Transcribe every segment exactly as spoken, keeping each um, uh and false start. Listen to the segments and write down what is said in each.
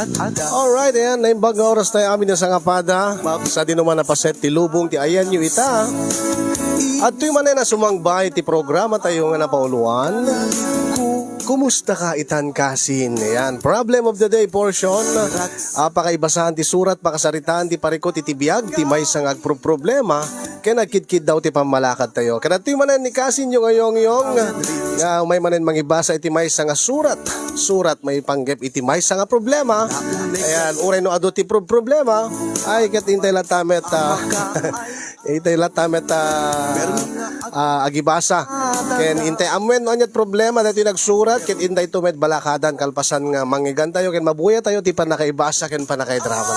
Alright, ayan, naimbag nga oras tayo amin nga sangapada. Sa dinuman a paset ti lubong ti ayanyo ita. Adtoy manen a sumangbay ti programa tayo nga napauluan. Kumusta ka itan kasin? Ayan, problem of the day portion. Ah, pakaibasan ti surat, pakasaritaan ti parikut iti biag, ti maysa nga agproproblema, ken agkidkiddaw ti pammalakad tayo. Ken adtoy manen ni kasinyo nga Yongyong, nga umay manen mangibasa iti maysa nga surat. Surat maipanggep iti maysa nga problema. Ayan, uray no adu ti pro-, problema, ay ket intay latta met, ah, intay latta met, ah, ah, agibasa. Ken intay amuen no aniat problema daytoy nagsurat, ket intay to met balakadan kalpasan nga mangngegatayo ken mabuya tayo ti pannakaibasa ken pannakaidrama.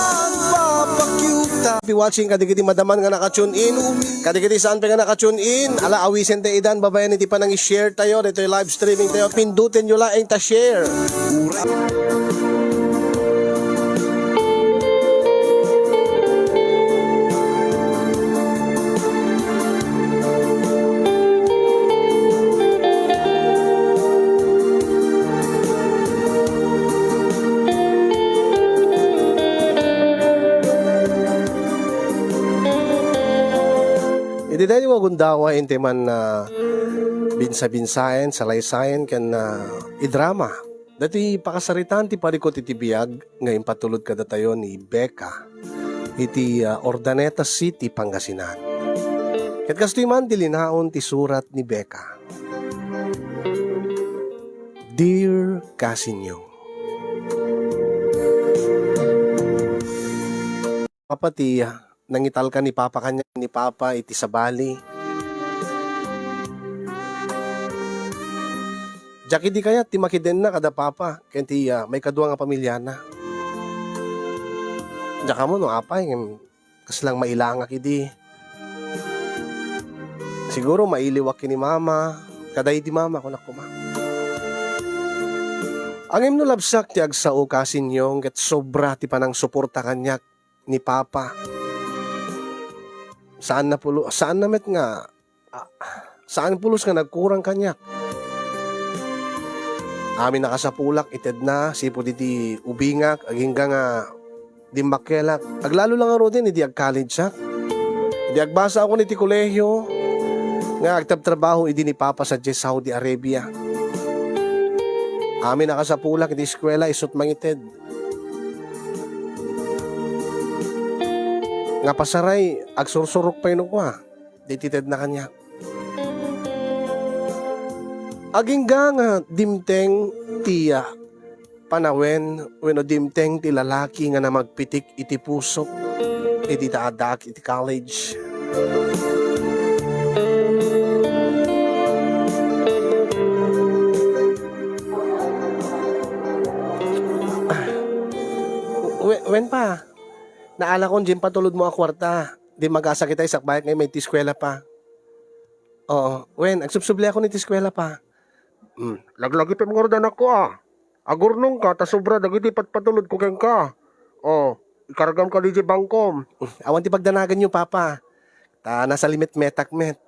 Happy watching kadagiti madaman nga naka-tune in, kadagiti saan pay nga naka-tune in. Ala, awisen tayo idan, babaen iti panang-share tayo ditoy live streaming tayo. Pindutenyo laeng ta share. Iti daytoy nga gundaway, intay man, ah, binsa-binsaen, salaysayen, ken, ah, idrama. Daytoy pakasaritaan ti parikut iti biag nga impatulod kadatayo ni Becca iti, ah, Urdaneta City, Pangasinan. Ket kastoy man ti linaon ti surat ni Becca. Dear Kasinyo. Papa ti, ah, nangitalka ni Papa kaniak ni Papa iti sabali. Diak idi kayat ti makidenna kada Papa ken ti, ah, maikadua nga pamilyana. Diak ammo no apay ngem kaslang mailangak idi. Siguro mailiwak ken ni Mama, kada idi Mama, kunak koma. Ngem no labsak ti agsao, Kasinyo, ket sobra ti panangsuporta kaniak ni Papa. Saan na pulo-, saan na met nga, ah, saan pulos nga nagkurang kaniak. Amin a kasapulak itedna, sipud iti ubingak, agingga nga dimmakkelak. Aglalo la ngaruden idi agcollegeak. Idi agbasaakon iti kolehio, nga agtrabtrabaho idi ni Papa sadiay Saudi Arabia. Amin a kasapulak iti eskuela, isut' mangited. Nga pasaray, agsursurok pay no kua, daytoy tedna kaniak. Agingga nga dimteng ti, ah, panawen wenno dimteng ti lalaki nga namagpitik iti pusok idi ta addaak iti college. We-, wen pa, naalakon diay impatulodmo a kuarta. Di magasakit ay sakbayat nga immay ti eskuela pa. Oo. Wen, agsubsubliakon iti eskuela pa. Hmm. Laglagipem ngarud, anakko, a. Agurnongka ta sobra dagiti patpatulodko kenka. O, ikargam kadi diay bangkom. Awan ti pagdanaganyo, Papa. Ta nasalimetmetak met.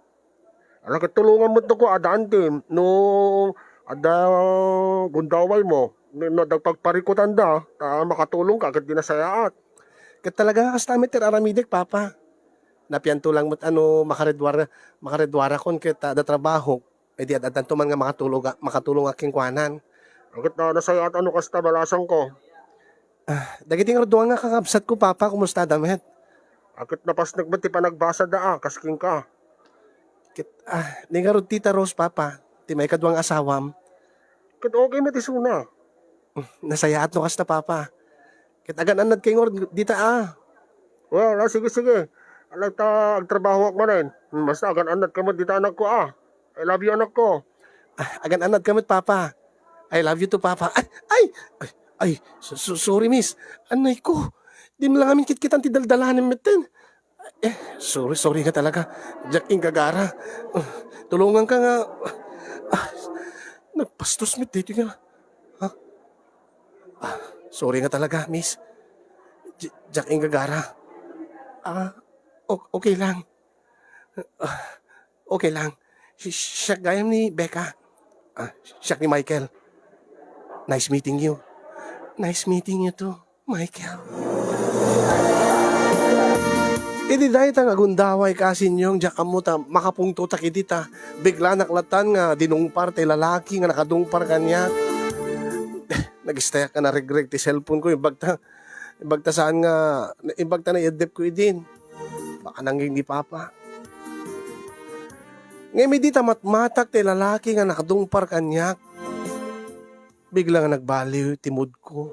Ala, ket tulongam met no kua, adda antim. No adda gundawaymo, no, no adda pagparikutanda, ta makatulongka ket di nasayaat. Ket talaga nga kasta met ti ar-aramidek, Papa. Napianto lang met a no makaredwar-, makaredwarakon ket adda trabahok, idi ad-addanto man nga makatulog-, makatulongak kenkuanan. Ket na, nasayaat a no kasta, balasangko. Ah, dagiti ngarud dua nga kakabsatko, Papa, kumustada met? A, ket napasnek met ti panagbasada a kas kenka. Ket, ah, ni ngarud Tita Rose, Papa, ti maikadua nga asawam. Ket okay met isuna. Nasayaat no kasta, Papa. Ket agan-annadkay ngarud dita a. Well, ah, sige, sige. Ala, ta agtrabahoak manen. Hmm, basta agan-annadka met dita, anakko, a. I love you, anakko. Ah, agan-annadka met, Papa. I love you too, Papa. Ay, ay, ay, ay, so-, so-, sorry, miss. Anay ko. Di mo lang amin kitkitan ti daldalanem metten. Eh, sorry, sorry nga talaga. Diak inggagara. Tulonganka nga. Ah, nagbastos met dito nga. Ha? Ah, sorry nga talaga, miss. Di-, diak inggagara. Ah, o-, okay lang. Ah, okay lang. Si-, siak gayam ni Becca. Ah, siak ni Michael. Nice meeting you. Nice meeting you too. Michael. Idi dayta nga gundaway, kasinyong, diak ammo ta makapungtotak idi ta biglanak latan nga dinungpar ti lalaki nga nakadungpar kaniak. Nagistayak nga naregreg ti cellphone ko, imbagta, imbagta saan nga, imbagta naiaddep ko idin. Baka nanging ni Papa. Ngem idi ta matmatak ti lalaki nga nakadungpar kaniak, bigla nga nagbaliw ti mood ko.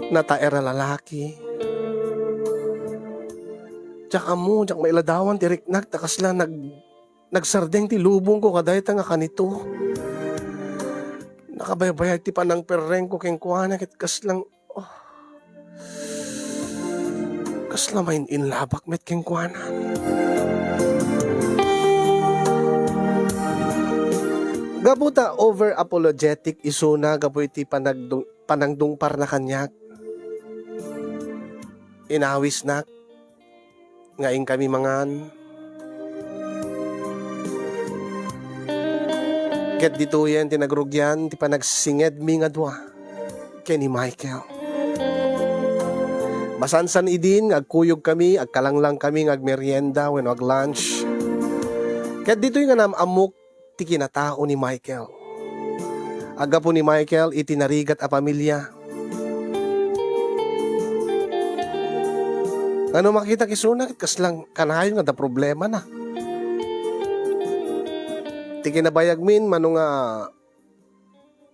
Nataer a lalaki. Diak ammo, diak mailadawan ti riknak ta kasla nag-, nagsardeng ti lubongko kadayta nga kanito. Nakabaybayag ti panangperrengko kenkuana ket kaslang, oh, kasla main-inlabak met kenkuana. Gapu ta over apologetic isuna gapu iti panagdung-, panangdungparna kaniak, inawisnak nga inkami mangan. Ket ditoyen ti nagrugian ti panagsingedmi nga dua ken ni Michael. Masansan idin nga agkuyogkami, agkalanglangkami nga agmerienda wenno aglunch. Ket ditoy nga naam-ammok ti kinatao ni Michael. Aggapu ni Michael iti narigat a pamilia. Ngano makitak isuna ket kaslang kanayon nga adda problemana. Ti kinabayagmin, mano nga,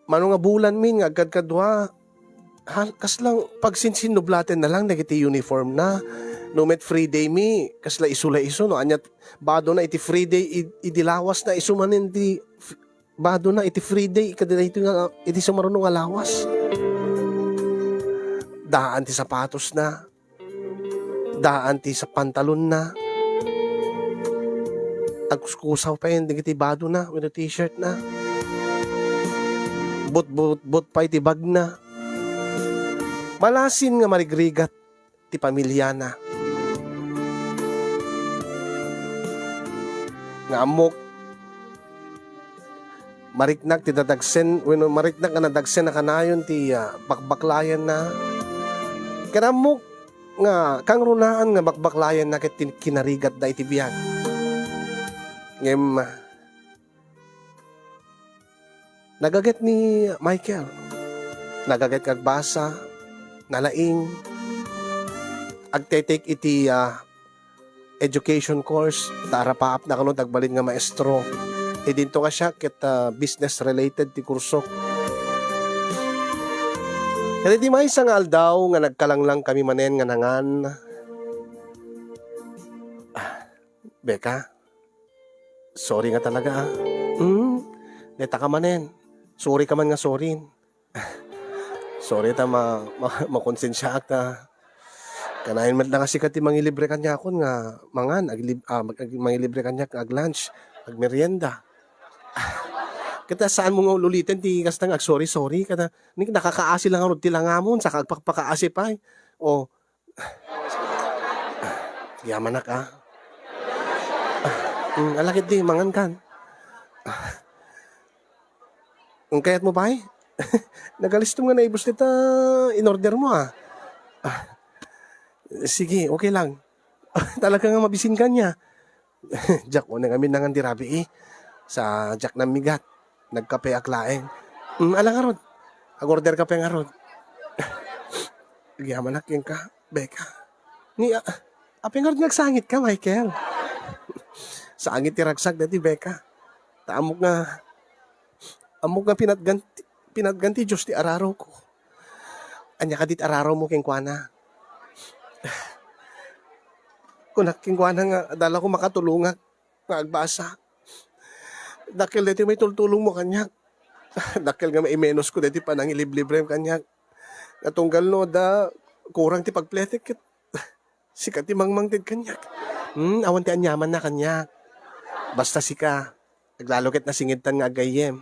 mano nga bulanmin nga agkadkadua, hal-, kaslang pagsinsinnublatenna lang dagiti uniformna. No met free day mi, kasla isu la isu, no ania badona iti free day, id-, idi lawasna isu manen ti f-, badona iti free day, kadagitoy nga, iti sumaruno nga lawas. Daan ti sapatosna. Daan ti sa-, pantalonna. Agkuskusaw pay dagiti badona wenno t-shirtna. But, but, but pay ti bagna. Malasin nga marigrigat ti pamiliana. Nga ammok, mariknak ti dadagsen, wenno mariknak nga nadagsen a kanayon ti, ah, bakbaklayanna. Ket ammok nga kangrunaan nga bakbaklayanna ket ti kinarigatda iti biag. Ngem, nagaget ni Michael. Nagaget nga agbasa, nalaing, agte-take iti, ah, education course, ta arapaapna kano ti agbalin nga maestro. Idinto nga siak ket, ah, business related ti kurso. Ket iti maysa nga aldaw nga nagkalanglangkami manen nga nangan, ah, Becca, sorry nga talaga, ah. Hmm, deta ka manen. Sorry ka man nga sorry. Sorry ta ma-, ma-, makonsensiaak ta. Kanayon met la nga sika ti mangilibre kaniakon nga mangan, aglib-, ah, mag-, ag-, mangilibre kaniak nga aglunch, agmerienda. Ket ta saanmo nga ululiten ti kasta nga agsorry-sorry, kada, ni, nakakaasi la ngarud ti langamon, saka agpakpakaasi pay. O, Yamanak, ah. Mm, ala ketdi, mangan kan. Ah. Ang kayat mo, pay? Nagalistom nga naibus dita in-order mo, ah. Ah. Sige, okay lang. Talaga nga mabisin ka niya. Diak unay amin nangan di rabii. Sa diak nammigat. Nagkapeak laeng. Mm, ala ngarud. Ag-order ka pay ngarud. Agyamanak kenka, Becca. Ni, ah, apay ngarud nga agsangit ka, Michael? Sangit ti ragsak dati, Becca. Ta ammok nga, ammok nga pinatgan, pinatgan ti Dios ti araro ko. Ania kadi ti araro mo kenkuana? Kunak kenkuana nga adda la ko makatulongak nga agbasa. Dakkel daytoy maitultulong mo kaniak. Dakkel nga maimenos ko daytoy panangiliblibrem kaniak. Natunggal no adda kurang ti pagpletek ket sika ti mangmangted kaniak. Hmm, awan ti aniamanna kaniak. Basta sika. Aglalo ket nasingedtan nga agayyem.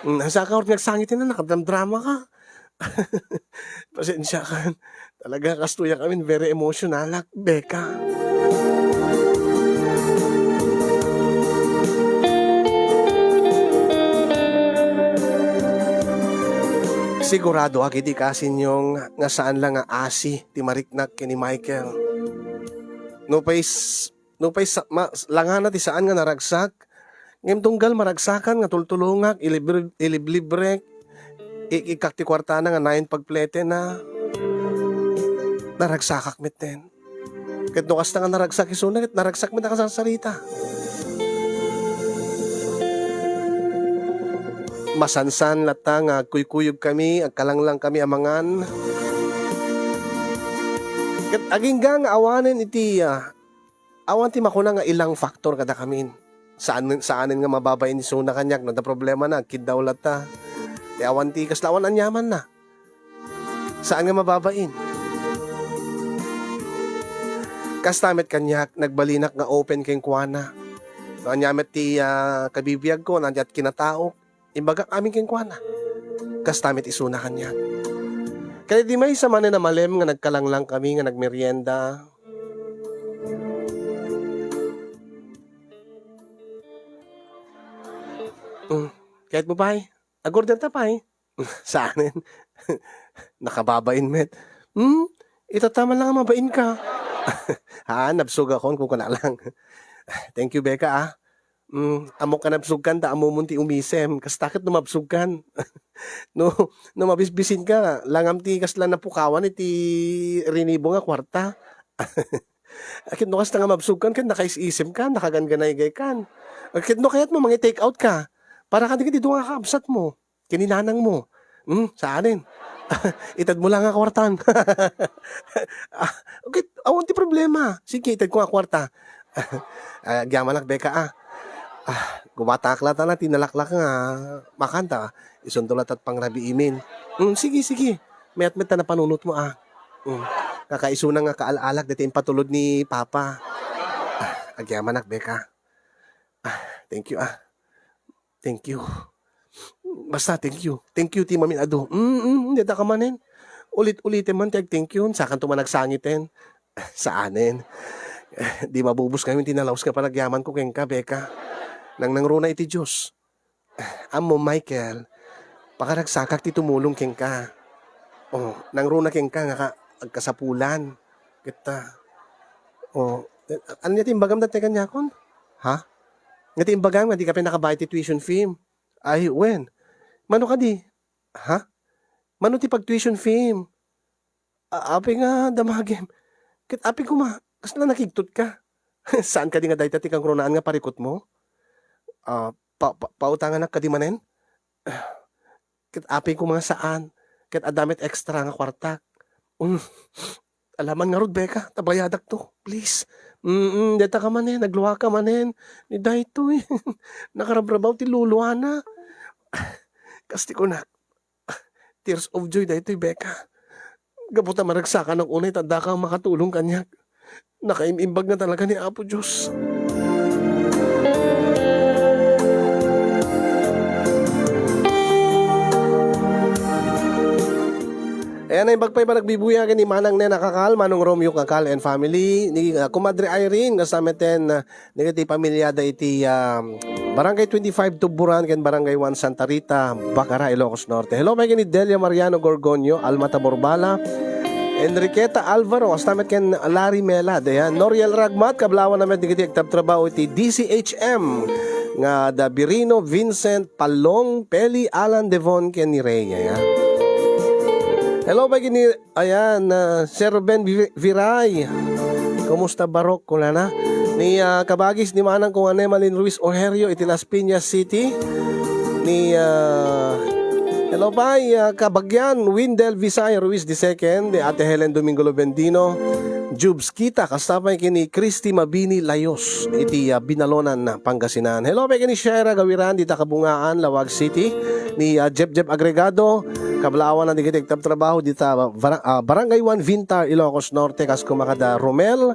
Mm, saka, or, nagsangit na, nakadramdramaka. Pasensiakan. Talaga, kastoyak amin, very emotional, ah, Becca. Sigurado ak iti kasinyo nga saan la nga asi ti mariknak ken ni Michael. Nupay s-, nupay sa-, ma-, langana ti saan nga naragsak, ngem tunggal maragsakan nga tultulongak, ilibri-, iliblibrek, ik-ikkak ti kuartana nga nayon pagpletena, naragsakak metten. Ket no kasta nga naragsak isuna, ket naragsak met a kasarsarita. Masansan latta nga agkuykuyogkami, agkalanglangkami a mangan. Ket agingga nga awanen iti, ah, awan ti makuna nga ilang factor kadakamin. Saan, saanen nga mababain isuna kaniak no adda problemana, agkiddaw latta. Ti awan ti kasla awan aniamanna. Saan nga mababain? Kasta met kaniak, nagbalinak nga open kenkuana. No ania met ti, ah, kabibiagko, no ania ti kinataok, imbagak amin kenkuana. Kasta met isuna kaniak. Ket idi maysa manen a malem nga nagkalanglangkami nga nagmerienda. Mm, kayatmo pay? Ag-order ta pay? Saanen? Nakababain met. Hmm? Itatta man lang a mabainka. Ha, nabsogakon, kunkuna lang. Thank you, Becca, ah. Hmm, ammok a nabsogkan ta ammomon ti umisem. Kasta ket no mabsogkan. No, no mabisbisinka, langam ti kasla napukawan iti rinibo nga kuarta. Ket no kasta nga mabsogkan, ket nakaisisemka, nakagangganaykan. Ket no kayatmo, mangi-take out ka. Para kadagiti dua nga kakabsatmo. Ken ni nanangmo. Hmm, saanen? Itedmo lang a kuartan. Ah, ket awan ti problema. Sige, itedko nga kuarta. Ah, agyamanak, Becca, ah. Ah, gumataak latta ti nalaklak nga makanta. Isunto latta ti pangrabiimin. Hmm, sige, sige. Mayat met ta napanunotmo, ah. Hmm. Kakaisuna nga kaal-alak daytoy impatulod ni Papa. Ah, agyamanak, Becca. Ah, thank you, ah. Thank you. Basta, thank you. Thank you ti mamin-adu. Mm, mm, dayta ka manen. Ulit-ulitem man ti ag-thank you. Sakanto man agsangiten. Saanen. Di mabubos ngamin ti nalaus nga panagyamanko kenka, Becca. Nangnangruna iti Dios. Ammo, Michael, pakaragsakak ti tumulong kenka. Oh, nangruna kenka nga ka-, agkasapulan. Ket, ah, oh, eh, ania ti imbagam daytoy kaniakon? Ha? Nga ti imbagam nga dika pay nakabayad ti tuition fee? Ay, wen. Mano kadi? Ha? Mano ti pag-tuition fee? A-, apay nga damagem? Ket apay koma, kasla nakigtotka? Saan kadi nga dayta ti kangrunaan nga parikutmo? Ah, pa-, pa-, pautanganak kadi manen? Ket apay koma nga saan? Ket adda met extra nga kuartak. Mm. Alaman ngarud, Becca, ta bayadakto. Please. Mm, dayta ka manen, nagluaka manen. Ni daytoy. Nakarabrabaw ti luluana. Kas ti kunak. Tears of joy daytoy, Becca. Gapu ta maragsakanak unay ta addaka makatulong kaniak. Nakaim-imbag nga talaga ni Apo Dios. Ayan, naimbag pay panagbibuyagan ni Manang Nena Kakal, Manong Romeo Kakal and family, ni, ah, Kumadre Irene, kasama ten, ah, dagiti pamilyada iti, ah, Barangay twenty-five Tuburan ken Barangay one Santa Rita, Bacara, Ilocos Norte. Hello, may ni Delia Mariano Gorgonio, Alma Taborbala, Enriqueta Alvaro, kasta met ken Larry Mela, ayan. Noriel Ragmat, kablawan na met digiti agtabtrabaho iti D C H M nga da Birino, Vincent, Palong, Peli, Alan, Devon, ken ni Rey, ayan. Hello, may ni Ayan, ah, Sir Ben Vi-, Viray. Kumusta, Barok? Kunana. Ni, ah, kabagis ni manang ko nga Nemalin Ruiz Ojerio iti Las Piñas City. Ni, ah, hello, bay, ah, kabagyan, Windel Visay Ruiz the second, ni Ate Helen Domingo Lobendino, Jubes Kita, kasta pay ken ni Christy Mabini Layos iti, ah, Binalonan, Pangasinan. Hello, pay ken ni Shaira Gawiran, dita Kabungaan, Laoag City. Ni, ah, Jeb Jeb Agregado, kablaawan na digiti agtabtrabaho dita, ah, bara-, ah, Barangay one Vintar, Ilocos Norte, kas kumakada Romel,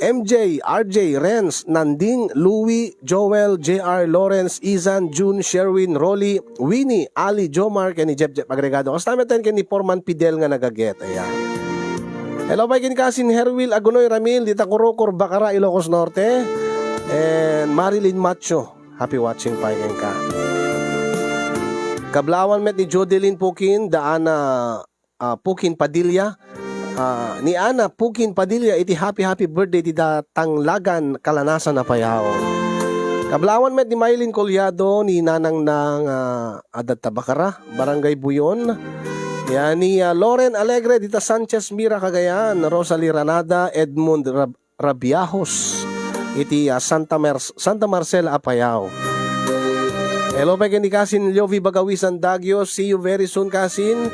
M J, R J, Renz, Nanding, Louie, Joel, J R, Lawrence, Izan, June, Sherwin, Rolly, Winnie, Ali, Jomar, ken ni Jeb Jeb Agregado. Kasta met ken ni Foreman Fidel nga nagaget. Ayan. Hello, pay ken kasin Herwil Agunoy Ramil, dita Kurukor, Bacara, Ilocos Norte. And Marilyn Macho. Happy watching pay kenka. Kablawan met ni Jodeline Pukin, da Ana, ah, Pukin Padilla, ah, ni Ana Pukin Padilla iti happy, happy birthday ti da Tanglagan, Kalanasan a Payao. Kablawan met ni Mylene Collado, ni nanangna nga adda Tabakara, Barangay Buyon. Ya ni, ah, Loren Alegre, dita Sanchez Mira, Cagayan, Rosalie Ranada, Edmund Rab-, Rabiahos, iti, ah, Santa Mer-, Santa Marcela, Apayao. Hello, pay ken ni Kasin Liovi Bagawisan Dagio. See you very soon, Kasin.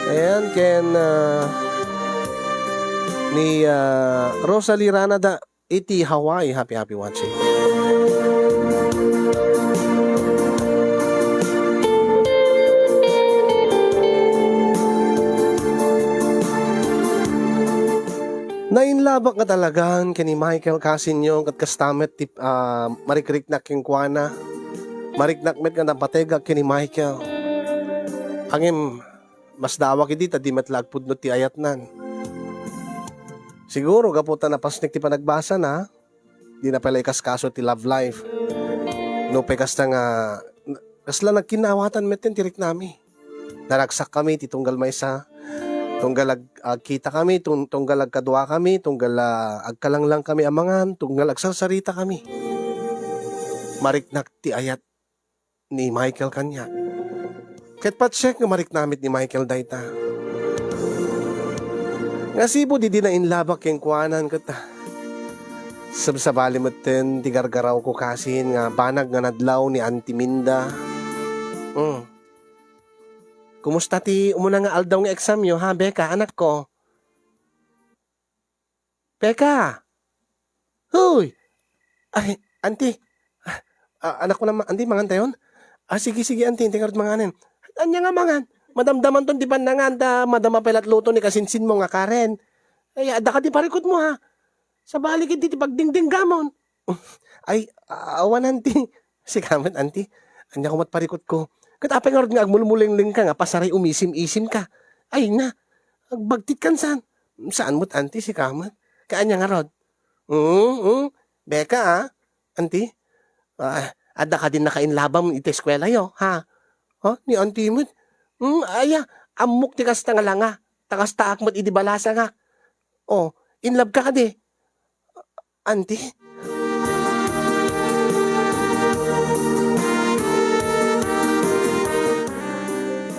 Ayan, ken, ah, ni, ah, Rosalie Ranada iti Hawaii. Happy, happy watching. Nainlabak nga talagan ken ni Michael Kasinyo, ket kasta met ti, ah, marikriknak kenkuana. Mariknak met nga napategak ken ni Michael. Ngem, masdawak idi ta di met la agpudno ti ayatnan. Siguro, gapu ta napasnek ti panagbasana, dina pay la ikaskaso ti love life. Nupay kasta nga, kasla nagkinnaawatan metten ti riknami. Naragsakkami ti tunggal maysa, tunggal ag-, agkitakami, tung-, tunggal agkaduakami, tunggal, ah, agkalanglangkami a mangan, tunggal agsarsaritakami. Mariknak ti ayat ni Michael kaniak. Ket patsek nga marikna met ni Michael dayta. Nga sipud idi nainlabak kenkuanan ket, ah, sabsabali metten ti gargarawko kasin nga banag nga nadlaw ni Auntie Minda. Mm. Kumusta ti umuna nga aldaw nga examyo, ha, Becca, anakko? Becca! Hoy! Ay, Auntie. Ah, ah, anak ko na ma-, Auntie, mangan tayon? Ah, sige, sige, Auntie, intay ngarud manganen. Ania nga mangan? Madamdaman ton ti pannangan, ta madama pay lat luto ni kasinsinmo nga Karen. Ay, adda ka di parikutmo, ha? Sabali ket ti pagdingdinggamon. Ay, awan, Auntie. Sika met, Auntie. Ania ko met parikutko. Ket apay ngarud nga agmulmulenglenka nga pasaray umisim-isimka? Ay na, agbagtitkan san? Saan met, Auntie, sika met. Kaanya ngarud? Mm, mm. Becca, ah. Auntie? Ah, adda kadin nakainlabam iti eskuelayo, ha? Ha? Ni Auntie met? Hmm, aya, ammok ti kasta nga langa. Ta kastaak met idi balasangak. Oh, in love ka kadi? Auntie?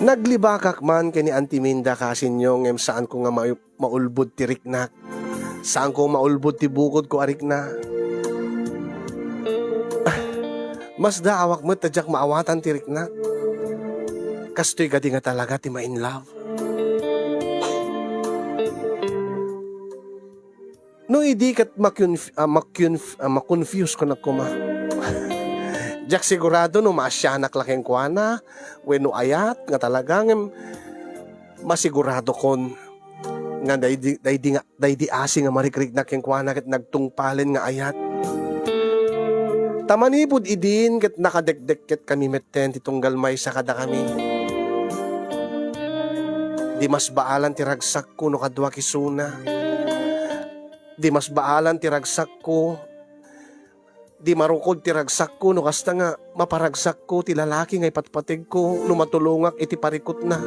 Naglibakak man ken ni Auntie Minda kasinyo ngem saanko nga ma-, maulbod ti riknak. Saanko maulbod ti bukodko a rikna. Masdaawak met ta diak maawatan ti riknak. Kastoy kadi nga talaga ti ma-in love. No idi ket makunf-, ah, makunf-, ah, makonfuse ko na koma. Diak sigurado no maasianak la kenkuana wenno ayat nga talaga, ngem masiguradokon nga daydi, daydi nga, daydi asi nga marikrikna kenkuana ket nagtungpalen nga ayat. Ta manipud idin ket nakadekdekket kami metten ti tunggal maysa kadakami. Di masbaalan ti ragsakko no kadua kisuna. Di masbaalan ti ragsakko, di marukod ti ragsakko no kasta nga maparagsakko ti lalaki nga ipatpategko no matulongak iti parikutna.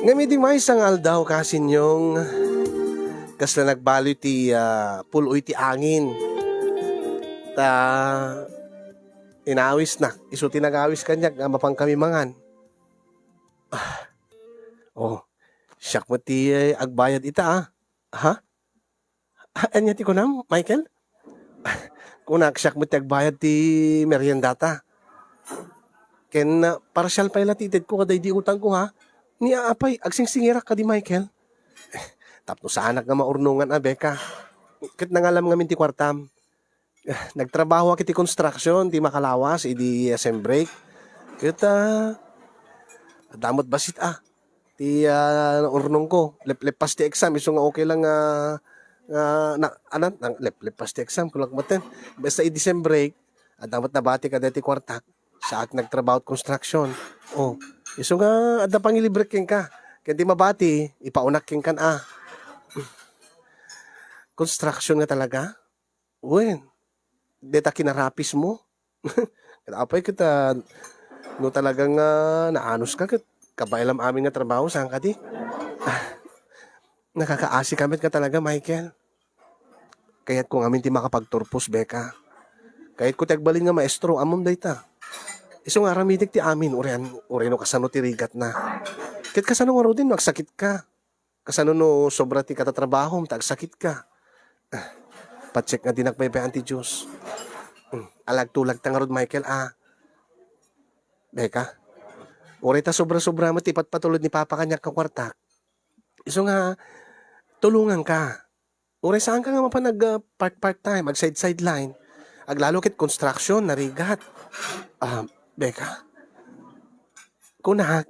Ngem idi maysa nga aldaw, kasinyong, kasla nagbaloy ti, ah, pul-oy ti angin. Ta, inawisnak. Isu ti nagawis kaniak nga mapankami mangan. Ah. Oh, siak met ti, eh, agbayad ita, ah. Ha? Ah, ania ti kunam, Michael? Kunak, siak met ti agbayad ti meriendata. Ken, ah, parsial pay la ti itedko kadaydi utangko, ha? Ni apay, agsingsingirak kadi, Michael? Tapno saanak nga maurnongan a, Becca. Ket nangalam ngamin ti kuartam. Nagtrabahoak iti construction ti makalawas idi sem break. Ket, ah, adda met bassit, ah, ti, ah, urnongko. Lepleppas ti exam, isu nga okay lang nga, nga na, anan, nang lepleppas ti exam, kulak maten. Basta idi sem break, adda met nabati kada ti kuartak. Saak nagtrabaho iti construction. Oh, isu nga adda pangilibrek kenka. Ken di mabati, ipaunak kenkan, ah. Construction nga talaga? Wen, deta kinarapis mo? Apay ket, ah, no talagang, ah, naanos ka ket kabaelam amin nga trabaho, saan kadi? Ah, nakakaasi ka met nga talaga, Michael. Kayatko ngamin ti makapagturpos, Becca. Kayatko ti agbalin nga maestro, ammom dayta. Isu nga aramidek ti amin, uray, uray no kasano ti rigatna. Ket kasano ngaruden no agsakit ka? Kasano no sobra ti katatrabahom ta agsakit ka? Ah, pacheck nga dinak baybay-an ti Dios. Hmm, alagtulagta ngarud, Michael, a. Becca, uray ta sobra-sobra met ti ipatpatulod ni Papa kaniak nga kuartak. Isu nga, tulonganka. Uray saanka nga mapan ag, ah, part-part time, ag-side-sideline. Aglalo ket construction, narigat. Ah, Becca, kunak,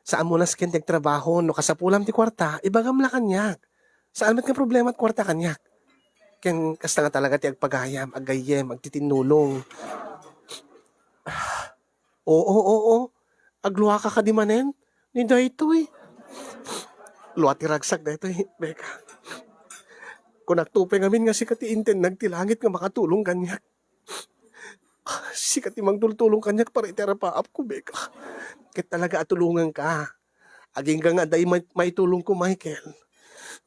saan mo nasken ti agtrabaho, no kasapulam ti kuarta, ibagam la kaniak. Saan met nga problema ti kuarta kaniak. Ken kasta nga talaga ti agpagayam, aggayyem, agtitinnulong. Oo, oo. Agluaka kadi manen? Ni daytoy. Lua ti ragsak daytoy, Becca. Kunakto pay ngamin nga sika ti intennag ti langit nga makatulong kaniak. Sika ti mangtultulong kaniak para iti arapaapko, Becca. Ket talaga a tulonganka. Agingga nga adda may-, maitulongko, Michael.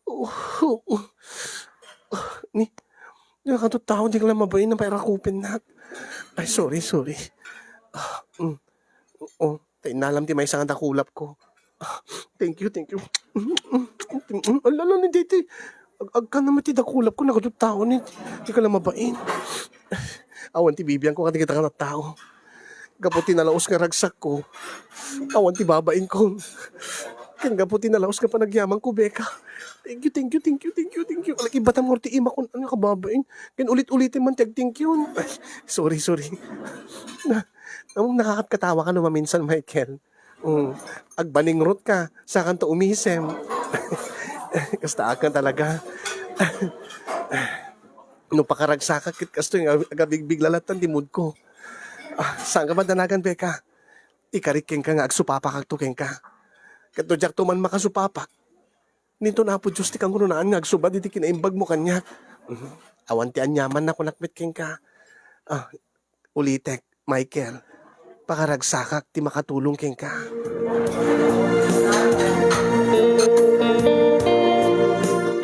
Oh, oh, oh. Ni, ni, nakatutao, di ka lang mabain na pairakupennak. Ay, sorry, sorry. Ah, mm. Oh, ta innalam ti maysa nga dakulapko. Ah, thank you, thank you. Mm, mm, mm, ala, ala, ni daytoy. Ag-, agka naman ti dakulapko, nakatutao ni, di ka lang mabain. Awan ti bibiangko, kadi kita ka na tao. Gapu ti nalaos nga ragsakko, awan ti babainko. Ken gapu ti nalaos nga panagyamanko, Becca. Thank you, thank you, thank you, thank you, thank you. Ala, ibatam ngarud ti imakon, ano, kababain. Ken ulit-ulitem man ti ag-thank you. Ay, sorry, sorry. Na, ammom, nakakatkatawa ka no maminsan, Michael. Mm. Agbaningrot ka, sakanto umisem. Kasta akan talaga. No pakaragsakak ket kastoy nga agabigbig lalatan ti moodko. Ah, saan ka madanagan, Becca? Ikarik kenka nga agsupapakakto kenka. Ket no diakto man makasupapak, ninton Apo Dios ti kangrunaan nga agsubad iti kinaimbagmo kaniak. Mhm. Awan ti aniamanna, kunak met kenka. Ah, ulitek, Michael, pakaragsakak ti makatulong kenka.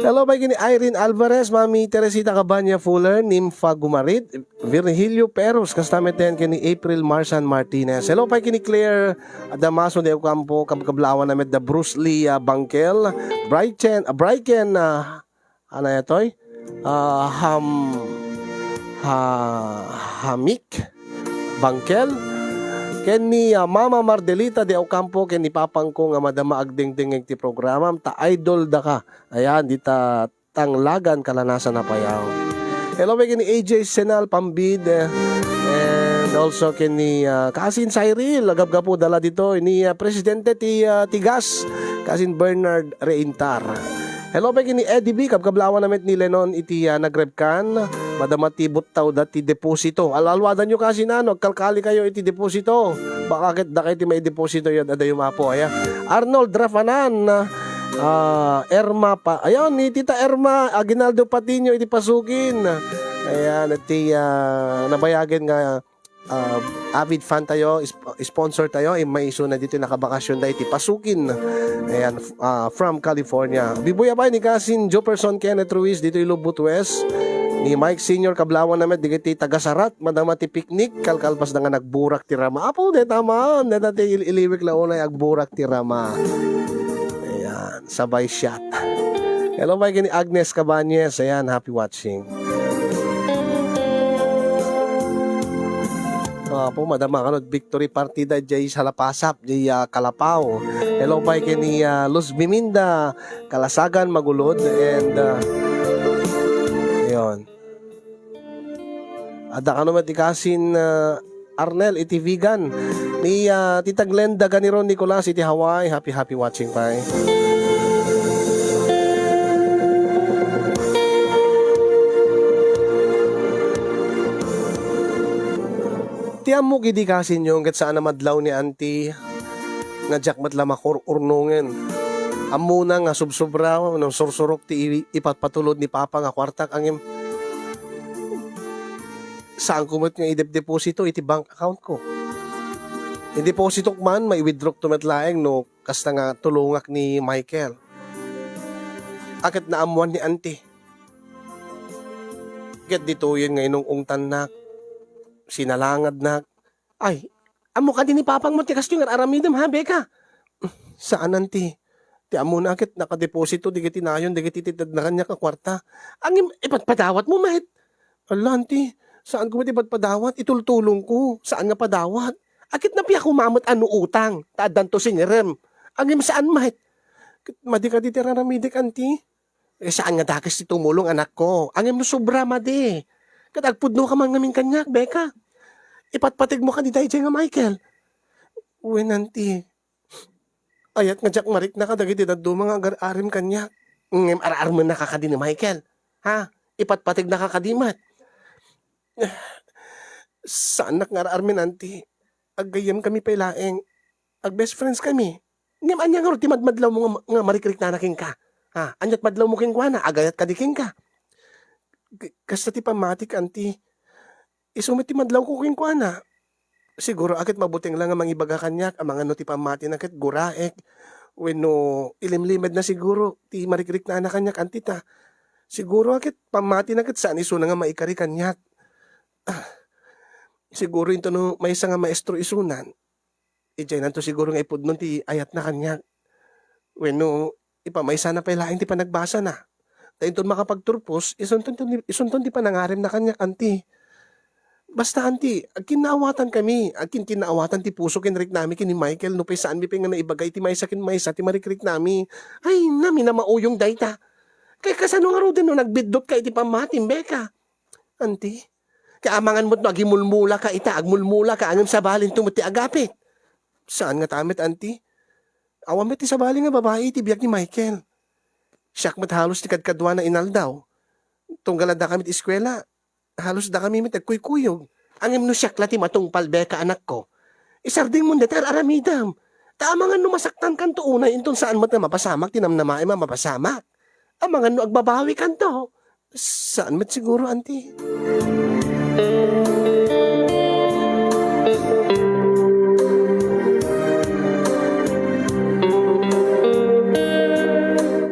Hello pay ken ni Irene Alvarez, Mami Teresita Cabanya Fuller, Nympha Gumarit, Virgilio Perus, kasta met ken ni April Marsan Martinez. Hello pay ken ni Claire Damaso de Ocampo, kabkablawan na met da Bruce Lee, ah, Bangkel, Brighten, ah, Brighten, ah, ano yatoy? Ah, Ham-, Ha-, Hamik Bangkel, ken ni, ah, Mama Mardelita de Ocampo, ken ni papangko nga madama agdengdengngeg ti programam, ta idol daka. Ayan, dita Tanglagan, Kalanasan, Apayao. Hello, may ni A J Senal Pambid, eh, and also ken ni, ah, Kasin Cyril, gabgapu dala dito, ni, ah, Presidente ti, ah, Tigas, Kasin Bernard Reintar. Hello, may ni Eddie B, kabkablawan na met ni Lenon iti, ah, nagrebkan, madama ti buttaw da ti deposito. Alwaluadan yo kasi na, no? Agkalkali kayo iti deposito. Baka ket da kayo ti may deposito yan, adayo mapo, aya. Arnold Rafanan, ah, Erma pa, ayan, ni Tita Erma Aguinaldo Patiño iti Pasukin. Ayan, at ti, ah, nabayagen nga, ah, avid fan tayo, sp-, sponsor tayo, eh, may iso na dito nakabakasyon da iti Pasukin. Ayan, f-, ah, from California. Bibuya pa ni Kasin Joperson Kenneth Ruiz dito Ilubut West. Ni Mike Senior, kablawan na met, digiti tagasarat, madama ti picnic, kalkalpas da nga nagburak ti rama. Apo, deta man, deta ti il-, iliwik la unay agburak ti rama. Ayan, sabay shot. Hello, may ni Agnes Cabañez. Ayan, happy watching. Apo, madama kano Victory Partida, jay Salapasap, jay, ah, Kalapaw. Hello, pay ken ni, ah, Luz Biminda, Kalasagan, Magulod, and, ah, ayun. Adda kano met ni Kasin, ah, Arnel iti Vigan. Ni, ah, Tita Glenda Ganiron Nicolas iti Hawaii. Happy, happy watching, pay. Ti ammok idi kasinyo, ket saan a madlaw ni Auntie, nga diak met la makur-urnongen. Ammona nga subsobra no sursurok ti i-, ipatpatulod ni Papa nga kuartak, ngem saanko met nga idepdeposito iti bank account ko. Idepositok man, mai-withdrawk to met laeng no kasta nga tulongak ni Michael. Ket naammoan ni Auntie. Ket ditoyen nga inung-ungtannak, sinalangadnak. Ay, ammo kadi ni Papang met ti kastoy nga ar-aramidem, ha, Becca? Saan, Auntie. Ti ammona ket nakadeposito dagiti nayon dagiti itedna kaniak a kuarta. Ngem ipatpadawatmo met. Ala, Auntie, saanko met ipatpadawat, itultulongko, saan nga padawat. Ket napiak koma met a no utang, ta addanto singerem. Ngem saan met. Ket madi kadi ti ar-aramidek, Auntie? Eh, saan nga dakes ti tumulong, anakko? Ngem no sobra, madi. Ket agpudnoka man ngamin kaniak, Becca. Ipatpategmo kadi daydiay nga Michael. Wen, Auntie. Ayat nga diak marikna kadagiti dadduma nga agar-arem kaniak. Ngem ar-armennaka kadi ni Michael. Ha? Ipatpategnaka kadi met. Saannak nga ar-armen, Auntie. Aggayyemkami pay laeng. Ag-best friends kami. Ngem ania ngarud ti madmadlawmo nga, nga marikriknana kenka? Ha? Ania ti madlawmo kenkuana? Agayat kadi kenka? K-, kasta ti pammatik, Auntie. Isu met ti madlawko kenkuana. Siguro a ket mabuteng la nga mangibaga kaniak amangan no ti pammatina ket guraek wenno ilimlimedna siguro ti marikriknana kaniak, Auntie, ta siguro a ket pammatina ket saan isuna nga maikari kaniak. Ah, siguro intono maysa nga maestro isunan. Idiaynanto siguro nga ipudnon ti ayatna kaniak. Wenno, ipamaysana pay laeng ti panagbasana. Ta inton makapagturpos, isunton, isunton ti panangaremna kaniak, Auntie. Basta, Auntie, agkinnaawatankami, agkinkinnaawatan ti puso ken riknami ken ni Michael, nupay saanmi pay nga naibaga iti maysa ken maysa ti marikriknami. Ay, naminauyong dayta. Kay kasano ngaruden no nagbiddutka iti pammatim, Becca? Auntie, kay amangan met no agimulmulaka ita, agmulmulaka, ngem sabalinto met ti agapit. Saan ngata met, Auntie? Awan met ti sabali nga babai iti biag ni Michael. Siak met halos ti kadkaduana inaldaw. Tunggal addakami iti eskuela, halos dakami met agkuykuyog. Ngem no siak la ti matungpal, Becca, anakko, isardengmon dayta ar-aramidem. Ta amangan no masaktankanto unay inton saan met nga mapasamak ti namnamaem a mapasamak. Amangan no agbabawikanto. Saan met siguro, Auntie?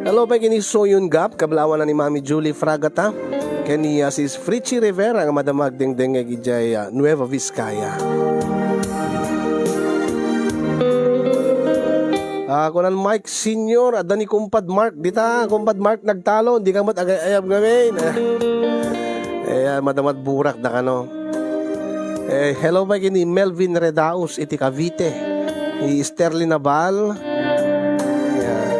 Hello pay ken ni Soyun Gap, kablawan ni Mami Julie Fragata, ken ni, ah, Sis Fritchie Rivera nga madama agdengdengngeg idiay, ah, Nueva Vizcaya. Ah, kunan Mike Senior, adda ni Kumpad Mark. Dita, Kumpad Mark, nagtalon. Dika met agay-ayab ngamin. Eh, eh, madamad burak da kano. Eh, hello pay ken ni Melvin Redaos iti Cavite. Ni Sterling Nabal. Ayan.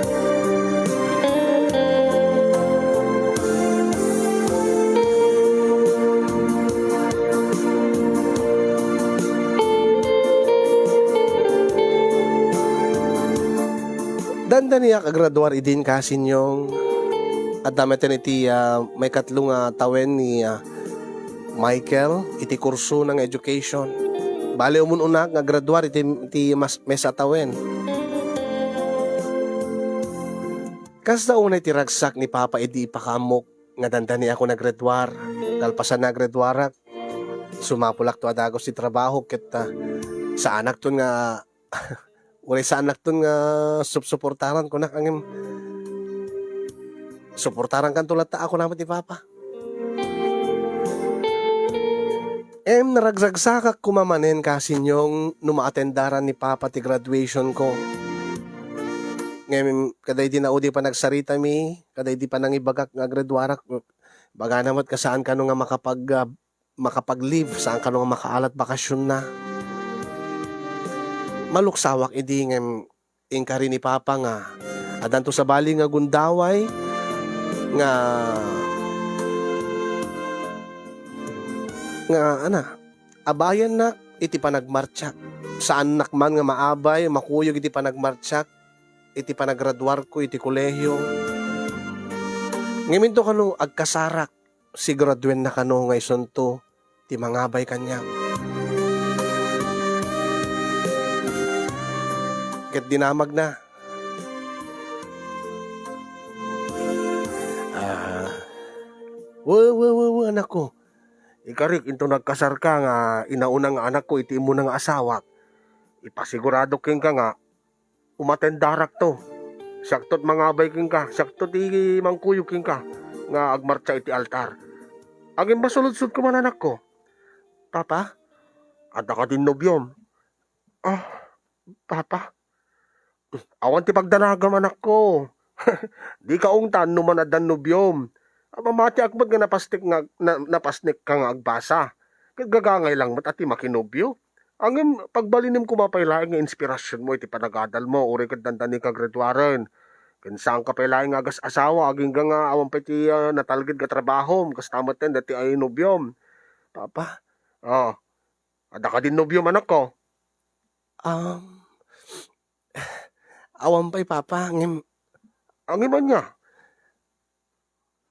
Dandaniak a graduar idin, Kasinyong. Adda met iti, ah, maikatlo nga tawen ni, ah, Michael iti kursona nga education. Bale, umun-unak nga graduar iti, iti mas-, maysa a tawen. Kasta unay ti ragsak ni Papa idi ipakaammok nga dandaniak a graduar. Kalpasan nga graduarak, sumapulakto a dagus ti trabaho ket, ah, saanakton nga, uray saanakton nga supsuportaran, kunak, ngem suportarankanto latta a kuna met ni Papa. Em, naragragsakak koma manen, Kasinyong, no maatendaran ni Papa ti graduation ko. Ngem, kadaydi naudi panagsaritami, kadaydi panangibagak nga agraduarak, bagana met nga saan kano nga makapag-, ah, makapag-leave, saan kano nga makaalat bakasionna. Maluksawak idi ngem inkari ni Papa nga addanto sabali nga gundaway nga, nga, ana, abayannak iti panagmartsak. Saannak man nga maabay, makuyog iti panagmartsak, iti panagraduarko iti kolehio. Ngem inton kano agkasarak, sigraduenna kano nga isunto ti mangabay kaniak. Ket dinamagna. We, we, we, we, anakko. Ikarik, inton nagkasarka nga inauna nga anakko iti immuna nga asawak, ipasigurado kenka nga umatendarakto. Siakto ti mangabay kenka, siakto ti mangkuyog kenka nga agmartsa iti altar. Agimmasuludsodko man, anakko. Papa? Adda kadin nobiom? Ah, Papa? Awan ti pagdanagam, anakko. Dika ungtan no man addan nobiom. Mamatiak met nga napasnek nga, na, napasnekka nga agbasa. Ket gagangay lang met a ti makinobio. Ngem pagbalinem koma pay laeng nga inspirasionmo iti panagadalmo, uray ket dandani ka graduaren. Ken saanka pay laeng nga agas-asawa, agingga nga awan pay ti, ah, natalged nga trabahom, kasta metten daytoy a nobiom. Papa? Oh, adda kadin nobiom, anakko? Um, awan pay, Papa, ngem Ngem ania?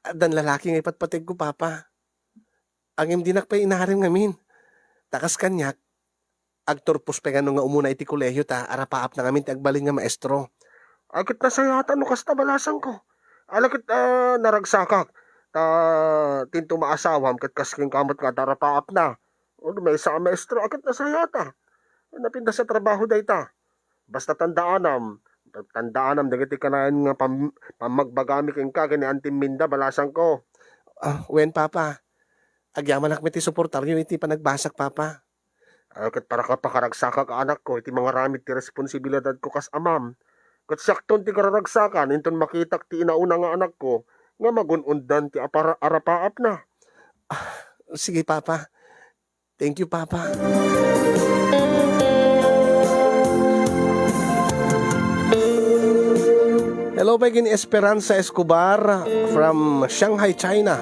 Addan lalaki nga ipatpategko, Papa. Ngem dinak pay inarem ngamin. Ta kas kaniak, agturpos pay kano nga umuna iti kolehio ta arapaapna ngamin ti agbalin nga maestro. Ay, ket nasayatan no kasta, balasangko. Ala ket, ah, naragsakak. Ta, tinto maasawam ket kas kenka met nga adda arapaapna. O, maysa a maestro, ay, ket nasayata. Napintas a trabaho dayta. Basta tandaanam, tandaanam dagiti kanayon nga pam-, pammagbagami kenka ken ni Auntie Minda, balasangko. Ah, wen, Papa. Agyamanak met ti suportaryo iti panagbasak, Papa. Ah, ket para ka pakaragsakak, anakko, iti mangaramid ti responsibilidadko kas amam. Ket siakton ti kararagsakan inton makitak ti inauna nga anakko nga magun-undan ti apara-, arapaapna. Ah, sige, Papa. Thank you, Papa. Hello pay ken Esperanza Escobar from Shanghai, China.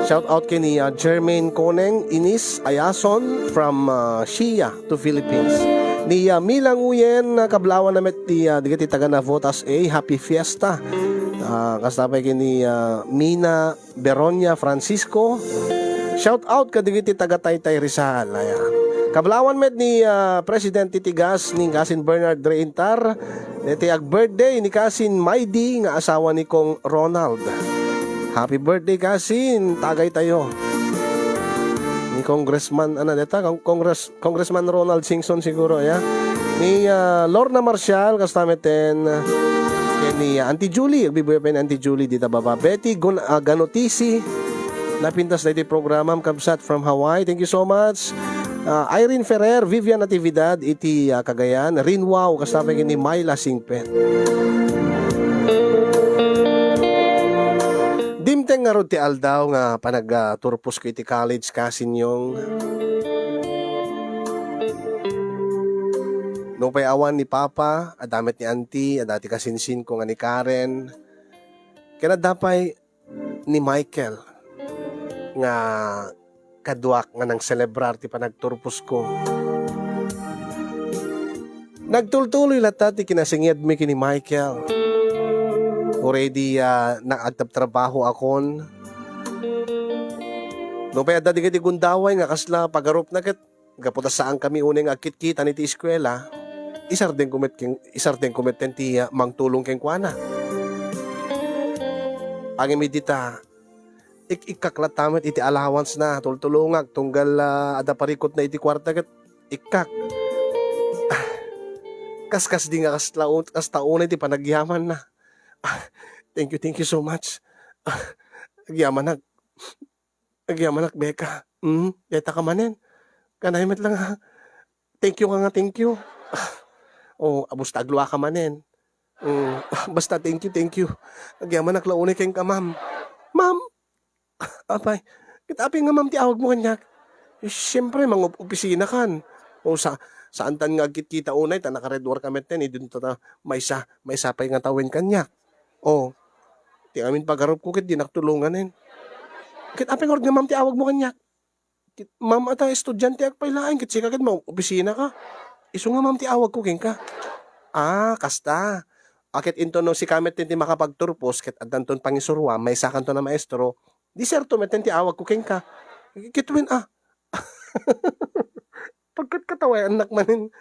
Shout out ken ni, ah, Jermaine Koneng Inis Ayason from, ah, Shia to Philippines. Ni, ah, Mila Nguyen, ah, kablawan na met ti, ah, dagiti taga Navotas A. Happy Fiesta. Ah, kasta pay ken ni, ah, Mina Beronia Francisco. Shout out kadagiti taga Taytay, Rizal. Ayan. Kablawan met ni, ah, Presidente Tigas ni Kasin Bernard Reintar. Iti ag-birthday ni Kasin Maidi nga asawa ni Kong Ronald. Happy birthday, Kasin. Tagay tayo. Ni Congressman, ano, deta? Kong-, Congress-, Congressman Ronald Singson siguro, ya. Ni, ah, Lorna Marcial, kasta metten, ken ni, ah, Auntie Julie, agbibuya pay ni Auntie Julie dita baba. Betty Gon-, ah, Ganotisi, napintas daytoy programam, kabsat from Hawaii. Thank you so much. Ah, Irene Ferrer, Vivian Natividad, iti, ah, Cagayan. Rinwao, kasta pay ken ni Myla Singpet. Dimteng ngarud ti aldaw nga panag-, ah, turposko iti college, Kasin Yong. Nupay awan ni Papa, adda met ni Auntie, adda ti kasinsinko nga ni Karen. Ken adda pay ni Michael nga kaduak nga nangselebrar ti panagturposko. Nagtultuloy latta ti kinasingedmi ken ni Michael. Already, ah, na-, agtabtrabahoakon. Nupay adda dagiti gundaway nga kasla pagarupna ket gapu ta saankami unay nga agkitkitan iti eskuela, isardengko met ken, isardengko metten ti, ah, mangtulong kenkuana. Ngem idi ta, ik-ikkak latta met iti allowance na, tultulongak, tunggal, ah, adda parikutna iti kuarta ket ikkak. Ah, kaskasdi nga kasla un-, kasta unay ti panagyamanna. Ah, thank you, thank you so much. Ah, agyamanak. Agyamanak, Becca. Mm, dayta ka manen. Kanay met lang, ha. Thank you ka nga, thank you. Ah, oh, abus ta agluaka manen. Mm, ah, basta thank you, thank you. Agyamanak la unay kenka, ma'am. Ma'am? Apay, ket apay nga ma'am ti awagmo kaniak? Eh, siyempre, mangopisina kan. O sa-, saantan nga agkitkita unay, ta nakaredwar ka metten, idun ta, ta, maysa, maysa pay nga tawen kaniak. O, ti amin pagarupko ket dinak tulonganen. Ket apay ngarud nga ma'am ti awagmo kaniak? Ket ma'am, ata estudianteak pay laeng, ket sika ket maopisina ka. Isu nga ma'am ti awagko kenka. Ah, kasta. A, ket inton no sika met ti makapagturpos, ket addanton pangisuruam, maysakanton a maestro, di serto met ti awagko kenka. Ket wen, ah. Pagkatkatawayannak manen.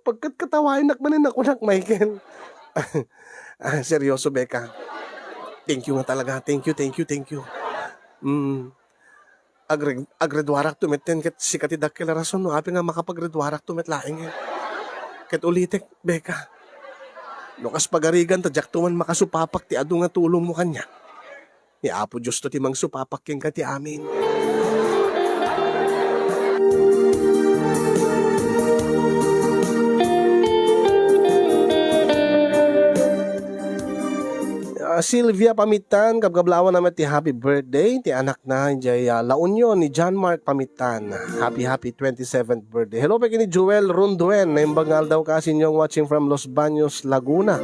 Pagkatkatawayannak manen, nakunak, Michael. Ah, seryoso, Becca. Thank you nga talaga. Thank you, thank you, thank you. Mm. Agre-, agreduarakto met ten ket sika ti dakkel a rason no apay nga makapagreduarakto met laeng, eh. Ket ulitek, Beka, no kas pagarigan ta diakto man makasupapak ti adu nga tulongmo kaniak, ni Apo Diosto ti mangsupapak kenka ti amin. Ah, Sylvia Pamitan, kabkablawan met ti happy birthday ti anakna, idiay, ah, La Union ni John Mark Pamitan. Happy, happy twenty-seventh birthday. Hello, pay ken ni Joel Ronduen. Naimbag nga aldaw, Kasinyong, watching from Los Baños, Laguna.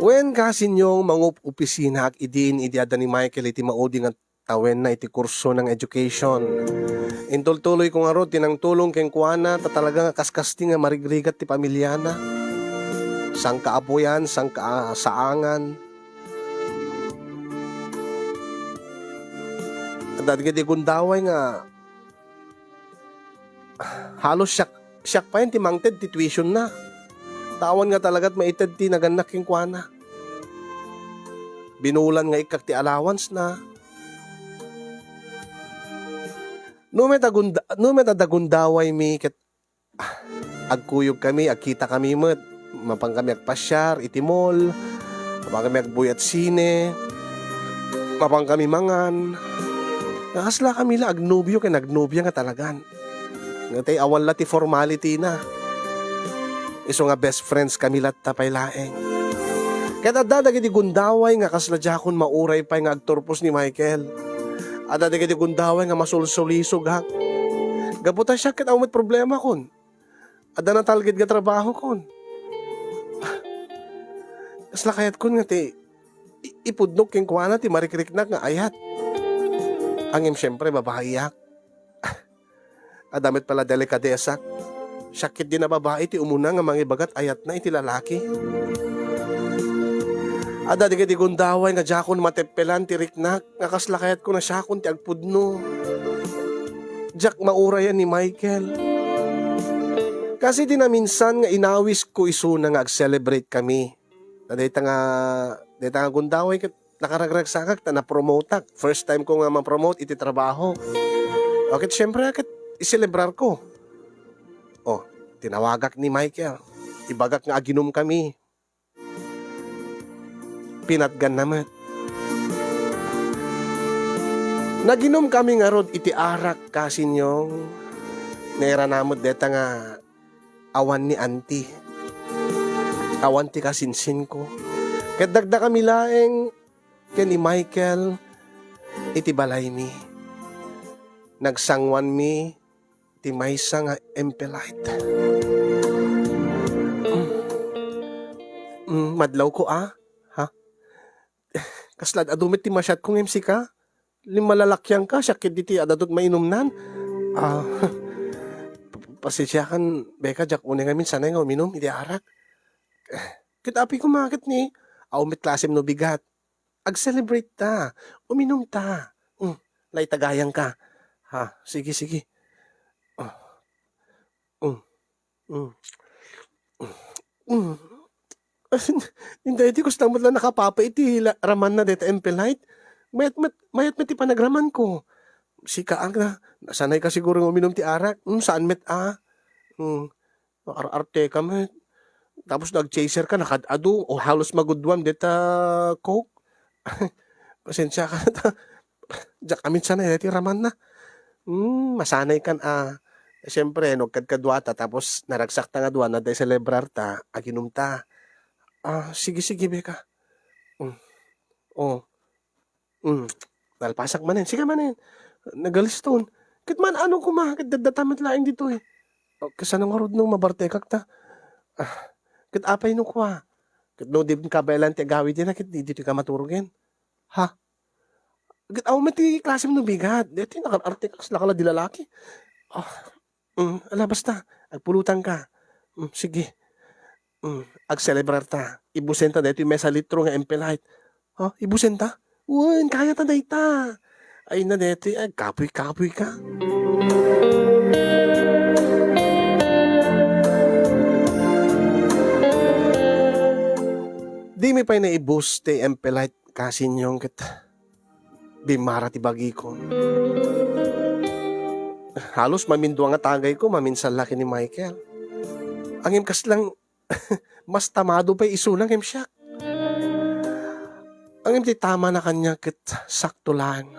Wen, Kasinyong, mangup-opisinaak idin idi adda ni Michael iti maudi nga tawenna iti kurso nga education. Intultuloyko ngarud ti nangtulong kenkuana, ta talaga nga kaskasti nga marigrigat ti pamiliana. Sangkaapuyan, sangkasaangan. Adda dagiti gundaway nga halos siak, siak pay ti mangted ti tuitionna. Ta awan nga talagat maited ti nagannak kenkuana. Binulan nga ikkak ti allowance-na. No met a gunda-, no met adda gundawaymi ket, ah, agkuyogkami, agkitakami met. Mapankami agpasiar iti mall, mapankami agbuyat sine, mapankami mangan. Nga kaslakami la agnobio ken agnobia nga talagan. Nga tay awan la ti formality-na. Isu nga best friends kami latta pay laeng. Ket adda dagiti gundaway nga kasla diakon mauray pay nga agturpos ni Michael. Adda dagiti gundaway nga masulsulisogak. Gapu ta siak ket awan met problemakon. Adda natalged nga trabahokon. Kasla kayatkon nga ti i-, ipudnok kenkuana ti marikriknak nga ayat. Ngem siempre, babaiak. Adda met pay la delikadesak. Siak ketdi a babai ti umuna nga mangibagat ayatna iti lalaki. Adda dagiti gundaway nga diakon mateppelan ti riknak nga kasla kayatko a siakon ti agpudno. Diak maurayan ni Michael. Kas idi naminsan nga inawisko isuna nga ag-celebrate kami. Ta dayta nga, dayta nga gundaway ket nakaragragsakak ta na-promoteak. First time ko nga ma-promote iti trabaho. O ket siempre, ket iselebrarko. O, tinawagak ni Michael. Ibagak nga aginom kami. Pinatganna met. Naginom kami ngarud iti arak, Kasinyong. Nairana met dayta nga awan ni auntie. Awan ti kasinsinko. Ket dakdakami laeng ken ni Michael iti balaymi. Nagsanguanmi ti maysa nga Empelit. Mm. Mm, madlawko a? Ha? Kasla ad-adu met ti masiatko ngem sika? Limmalalakianka, siak ketdi ti ad-adu ti mainumnan. Ah, pa-, pasensiakan, Beka, diak unay ngamin sanay nga uminum iti arak. Ket apay koma ket ni, awan met klasem no bigat. Ag-celebrate ta. Uminum ta. Mm, laitagayanka. Ha, sige, sige. Ah. Mm. Mm. Mm. Inday, ti kasta met la nakapapa iti la-, ramanna dayta Empelit. Mayat met, mayat met ti panagramanko. Sika, ang na, nasanay ka siguro nga uminum ti arak. Mm, saan met a? Mm. Ar-, arteka met. Tapos nag-chaser ka, nakad-adu, o halos maguduam dayta Coke. Pasensiaka ta. Diak amin sanay dayta ramanna. Hmm, masanay kan a. Siyempre, no, agkadkaduata, tapos naragsak ta nga dua, na day celebrar ta, aginum ta. Ah, sige, sige, Beka. Hmm. Oh. Hmm. Nalpasak manen. Sige manen. Nagaliston. Ket man-ano koma, ket daddata met laeng ditoy. O, kasano ngarud no mabartekak ta? Ah, ket apay no kua? Ket no di kabaelan ti agawid dina, ket di, ditoy ka maturogen. Ha? Ket awan met ti klasem no bigat. Daytoy nakaartekak, kasla ka la di lalaki. Ah, mm, ala, basta, agpulutan ka. Mm, sige. Mm, agselebrar ta. Ibusen ta daytoy maysa litro nga Empelit. Ha? Ibusen ta? Wen, kaya ta dayta. Ay na daytoy, agkapuy-kapuy ka. Naibus ti impolite, kasinyong, ket bimmara ti bagikon. Halos mamindua nga tagayko, maminsalla ken ni Michael. Ngem kasla, mas tamado pay isuna ngem siak. Ngem ti tamana kaniak ket sakto lang.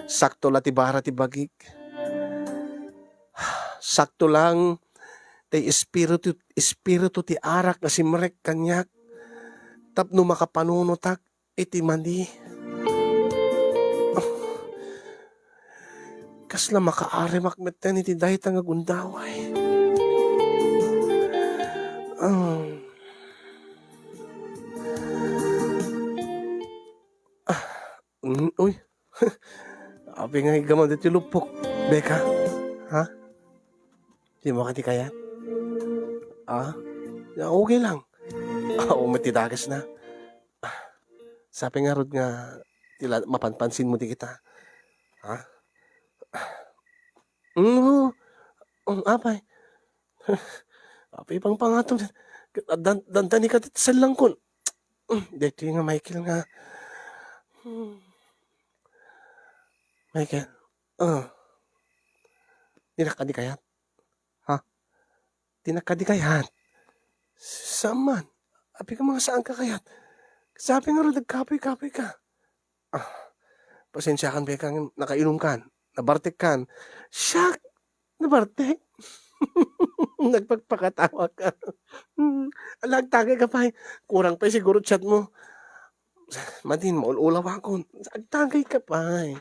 Sakto la ti bara ti bagik. Sakto lang ti espiritu, espiritu ti arak nga simrek kaniak tapno makapanunotak iti mani. Kasla makaarimak metten iti dayta nga gundaway. Ah. Ah, mm, uy. Apay nga igam ditoy lupok, Becca? Ha? Dimo kadi kayat? Ah? Ya, okay lang. Ah, umet ti dagesna. Ah, sapay ngarud nga ti la-, mapanpansinmo dagita. Ha? Mm, oo. Mm, apay. Apay pangpangato. Dan-, dandani ka ti sellangkon. Mm, daytoy nga Michael nga. Hmm. Michael. Ah. Dinak kadi kayat? Ha? Dinak kadi kayat? Saan man? Apay ka nga saanka kayat? Sapay ngarud agkapoy-kapoy ka. Ah, pasensiakan, Becca, ngem nakainomkan, nabartekkan. Siak, nabartek? Nagpakpakatawa ka. Hmm, ala, agtagay ka pay. Kurang pay siguro chat mo. Madin, maul-ulawakon. Agtagay ka pay.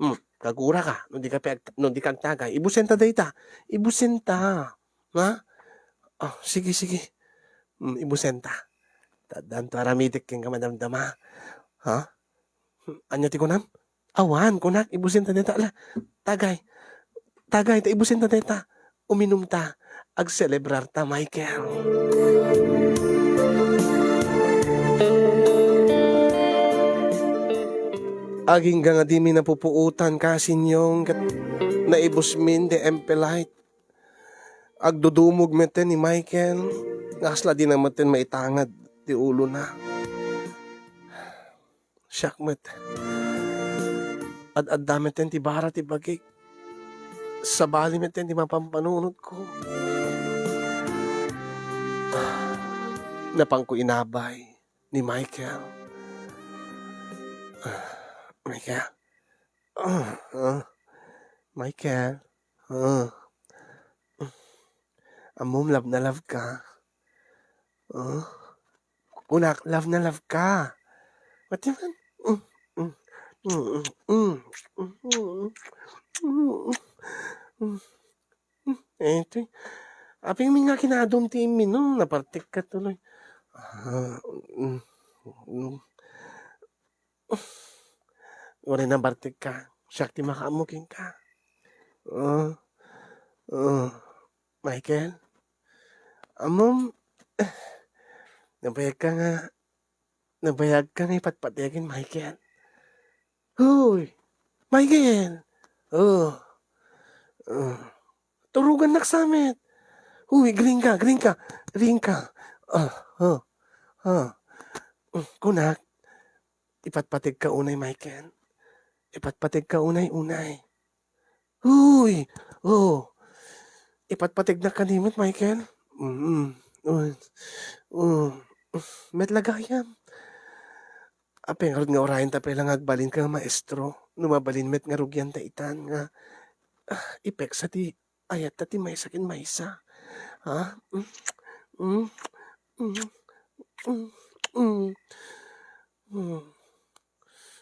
Hmm, kagura ka. No di ka pay ag-, no di ka agtagay, ibusenta dayta. Ibusenta. Ha? Oh, sige, sige. Hmm, ibusenta. Addanto aramidek kenka madamdama. Ha? Ania ti kunam? Awan, kunak, ibusenta dayta. Ala, tagay. Tagay, ta ibusenta dayta. Uminumta. Agselebrarta, Michael. Agingga nga dimi napupuotan, kasinyong, ket naibusmin ti impolite. Agdudumog metten ni Michael, nga kasla dina metten maitangad ti ulona. Siak met. Ad-adda metten ti bara ti bagik. Sabali metten ti mapampanunotko. Napanko inabay ni Michael. Michael? Ah, ah. Michael? Ah. Ammom, love na love ka. Ah. Kunak, love na love ka. Pati man. Mm, mm, mm, mm, mm, mm, mm, mm. Eh, ito eh. Apay mi nga kinadum ti immi, no? Nabartek ka tuloy. Ah, mm, mm. Uray nabartek ka. Siak ti makaammo kenka. Ah, ah. Michael? Ammom, nabayag ka nga, nabayag ka nga ipatpategen, Michael. Hoy! Michael! Oh. Oh. Turugannak sa met. Hoy, green ka, green ka. Green ka. Ah, ah, ah. Kunak, ipatpategka unay, Michael. Ipatpategka unay, unay. Uy! Oh! Ipatpategnak kadi met, Michael. Mm. Uy. Oh. Met la gayam. Apay ngarud nga urayen ta pay la nga agbalin ka nga maestro? No mabalin met nga rugian ta itan nga, ah, ipeksa ti ayat ta ti maysa ken maysa. Ha? Mm. Mm. Mm. Mm. Mm. Mm.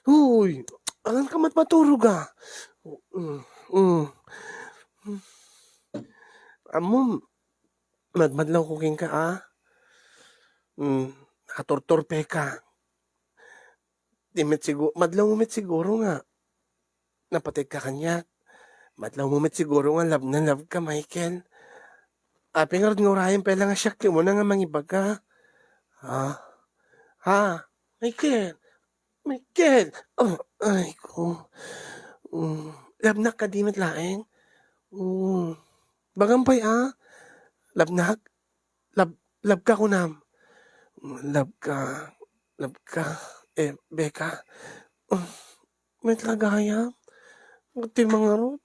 Uy, awan ka met maturog, ah. Mm, mm. Ammom, madmadlawko kenka, ah. Mm, nakaturturpe ka. Di met sigu-, madlawmo met siguro nga napategka kaniak. Madlawmo met siguro nga love na love ka, Michael. Apay ngarud nga urayen pay la nga siak ti umuna nga mangibaga? Ha? Ha? Michael! Michael! Oh, ay ko. Mm, love nak kadi met laeng? Mm. Bagam pay, ah. Love nak? Love, love ka kunam? Mm, love ka. Love ka, eh, Becca. Met la gayam. Ti mangarud.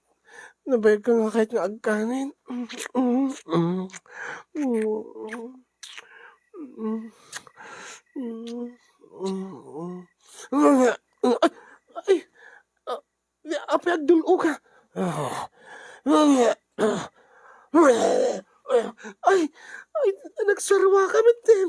Nabayag ka nga ket nga agkanen. Mm, mm, mm. Mm, mm, mm. Ay, ah, Apay agdul-o ka? Ay, ay, nagsarwa ka met, Tim.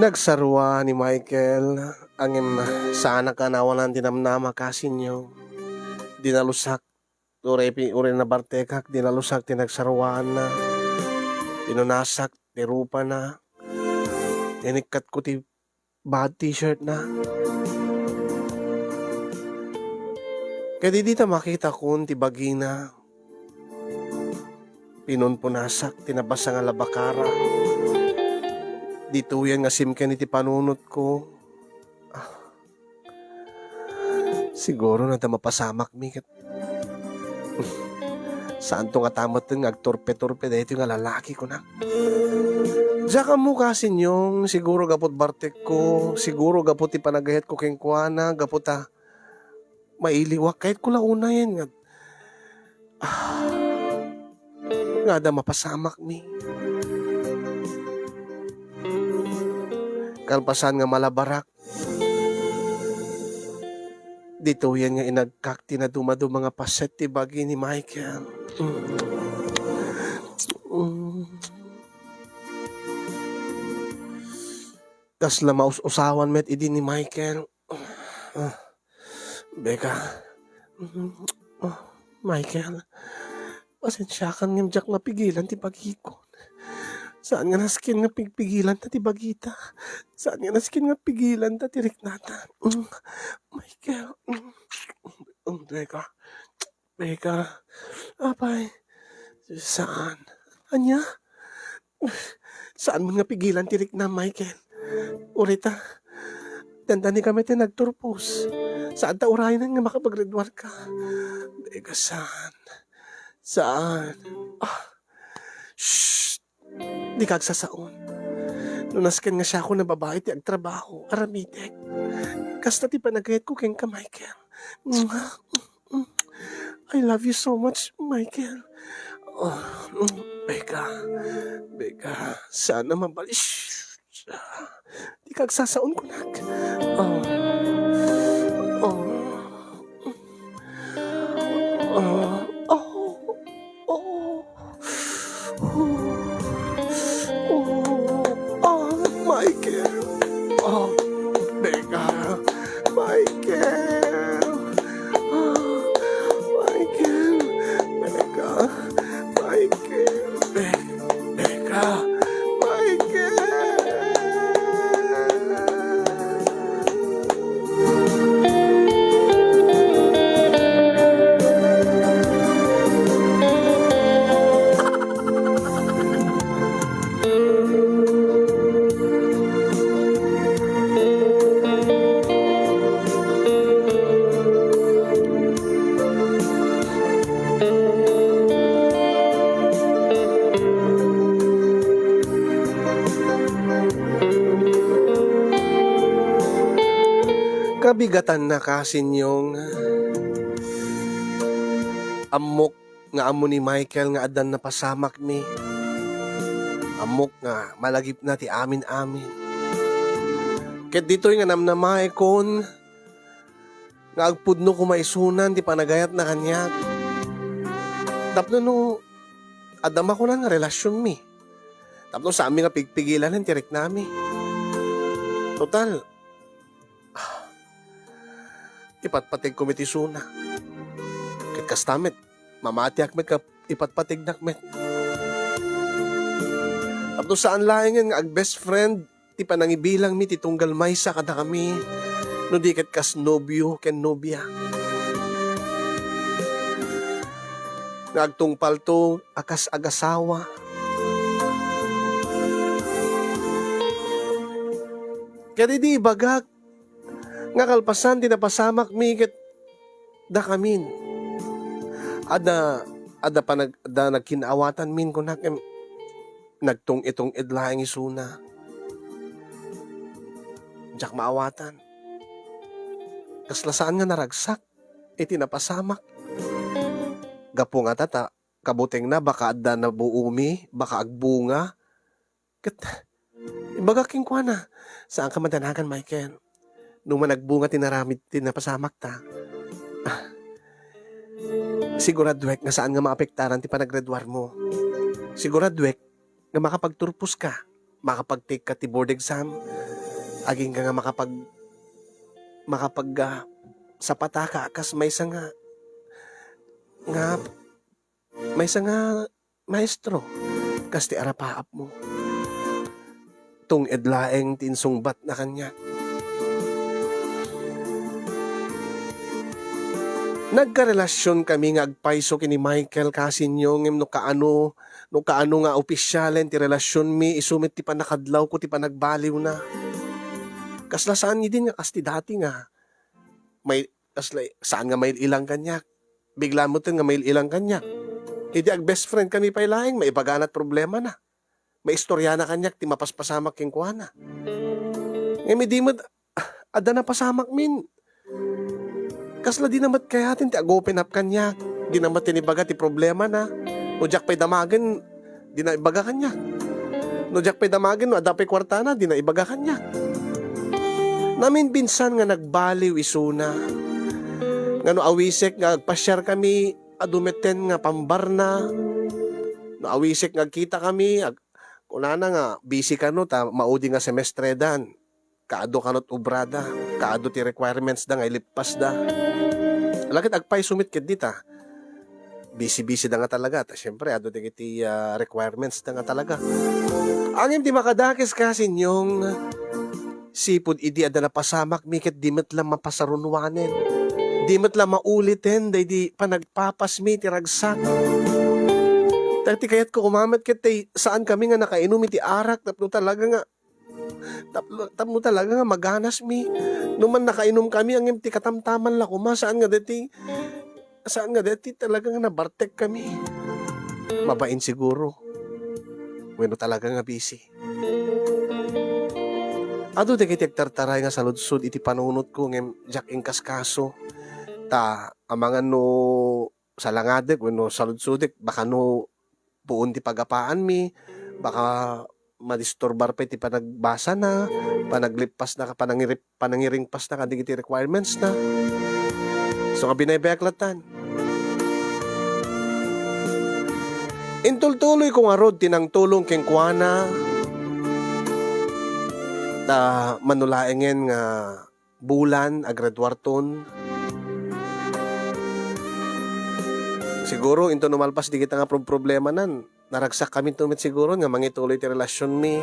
Nagsarwa ni Michael, ngem saanak a nawanan ti namnama, kasinyo. Dinalusak, uray pi-, uray nabartekak, dinalusak ti nagsarwaanna. Pinunasak ti rupana. Inikkatko ti bad t-shirt na. Ket idi ta makitakon ti bagina, pinunpunasak ti nabasa nga labakara. Ditoyen nga simken iti panunotko. Ah. Siguro no adda mapasamakmi ket saanto ngata metten nga agturpe-turpe daytoy nga lalaki, kunak. Diak ammo, kasinyo, siguro gapu ti bartekko, siguro gapu ti panagayatko kenkuana, gapu ta mailiwak. Kayatko la unayen nga, ah, nga adda mapasamakmi. Kalpasan nga malabarak, ditoyen nga inagkak ti nadumaduma nga paset ti bagi ni Michael. Mm. Mm. Kasla maus-usawan met idi ni Michael. Ah, Becca. Mm, ah, Michael. Pasensiakan ngem diak mapigilan ti bagikon. Saan nga nasken nga pigpigilanta ti bagita. Saan nga nasken nga pigilanta ti riknata. Mm, Michael. Mm, mm, Becca. Becca. Apay. Saan? Ania? Saan man nga pigilan ti riknam, Michael? Uray ta, dandani kami ti nagturpos. Saan ta urayen nga makapagreduar ka? Becca, saan? Saan? Ah. Shh! Dika agsasaon. No nasken nga siakon a babai ti agtrabaho, aramidek. Kasta ti panagayatko kenka, Michael. Mwah! I love you so much, Michael. Oh, Becca. Becca, sana mabali-, shh! Dika agsasaon, kunak. Oh. Oh. Oh. Oh. Oh. Oh. Oh. Oh. Michael. Oh. Becca. Michael. Ah. Michael. Becca. Michael. Be-, Becca. Michael. Kabigatanna, kasinyo, nga ammok nga ammo ni Michael nga addan napasamakmi. Ammok nga malagipna ti amin-amin. Ket ditoy nga namnamaekon nga agpudno koma isunan ti panagayatna kaniak. Tapno no adda makunan nga relasionmi. Tapno saanmi nga pigpigilanen ti riknami. Total, ah, ipatpategko met isuna. Ket kasta met, mamatiak met ket ipatpategnak met. Tapno saan laengen nga ag-best friend ti panangibilangmi ti tunggal maysa kadakami, no di ket kas nobio ken nobia. Nga agtungpalto a kas Ket idi ibagak nga kalpasan ti napasamakmi ket dakamin. Adda, adda panag-, adda nagkin-awatanmin kunak, em, nagtung-itungid laeng isuna. Diak maawatan. Kasla saan nga naragsak iti napasamak. Gapu ngata ta kabutengna, baka adda nabuomi, baka agbunga. Ket ibagak kenkuana, "Saanka madanagan, Michael. No man agbunga ti naramid ti napasamakta, ah, siguraduek nga saan nga maapektaran ti panaggraduarmo. Siguraduek nga makapagturposka, makapag-take ka ti board exam, agingga nga makapag-, makapag, ah, sapataka a kas maysa nga, nga, maysa nga maestro, kas ti arapaapmo." Tung-ed laeng ti insungbatna kaniak. Nagkarelasionkami nga agpayso ken ni Michael, kasinyo, ngem no kaano, no kaano nga opisialen ti relasionmi, isu met ti pannakadlawko ti panagbaliwna. Kasla saan idin nga kas ti dati nga may-, kasla saan nga mail-ilang kaniak. Bigla metten nga mail-ilang kaniak. Idi ag-best friendkami pay laeng, maibagana ti problemana. Maistoriana kaniak ti mapaspasamak kenkuana. Ngem idi met, ah, adda napasamakmin, kasla dina met kayaten ti ag-open up kaniak. Dina met tinibaga ti problemana. No diak pay damagen, dina ibaga kaniak. No diak pay damagen, no adda pay kuartana, dina ibaga kaniak. Naminpinsan nga nagbaliw isuna. Nga no awisek nga agpasiarkami, adu metten nga pambarna. No awisek nga agkitakami, ag-, kunana nga, "Busy kano ta maudi nga semestredan. Kaadu kano ti obrada, kaadu ti requirements da nga ilippasda." Ala ket agpayso met ket dita. Busy-busy da nga talaga. Ta siempre, adu dagiti, ah, requirements da nga talaga. Ngem ti makadakes, kasinyo, sipud idi adda napasamakmi ket di met la mapasarunoanen. Di met la mauliten daydi panagpapasmi ti ragsak. Ta ti kayatko koma met ket ti saankami nga nakainom iti arak tapno talaga nga, tapno, tapno talaga nga maganasmi. No man nakainomkami, ngem ti katamtaman la koma, saan nga deti, saan nga deti talaga nga nabartekkami. Mabain siguro. Wenno talaga nga busy. Adu dagiti agtartaray nga saludsod iti panunotko ngem diak inkaskaso. Ta amangan no salangadek wenno saludsodek, baka no puon ti pagapaanmi, baka madisturbar pay ti panagbasana, panaglippasna, panangirip-, panangiringpasna kadagiti requirementsna. So nga binaybay-ak latan. Intultuloyko ngarud ti nangtulong kenkuana. Ta mano laengen nga bulan, agraduarton. Siguro, into no malpas dagita nga prob-, problemanan, naragsakkaminto met siguro nga mangituloy ti relasionmi.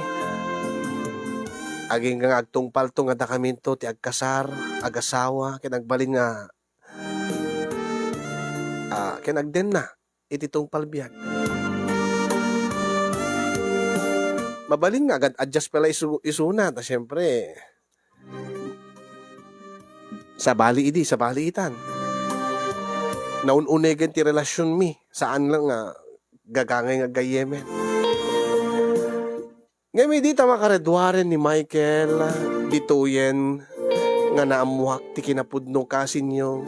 Agingga nga agtungpalto nga dakaminto ti agkasar, agasawa, ken agbalin nga, ah, ken agdenna iti tungpal biag. Mabalin nga agad-adjust pay la isu-, isuna, ta siempre, sabali idi, sabali itan. Naun-unegen ti relasionmi, saan lang nga gagangay nga gayyemen. Ngem idi ta makagraduaren ni Michael, ditoyen nga naammoak ti kinapudno, kasinyo.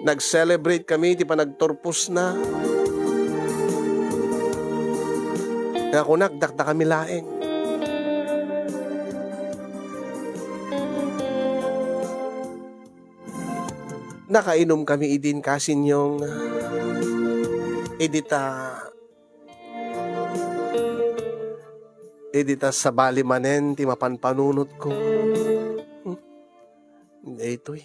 Nag-celebrate kami ti panagturposna. Nga kunak, dakdakami laeng. Nakainom kami idin, kasinyo. Idi ta Idi ta sabali manen ti mapanpanunotko. Hmm. Daytoy.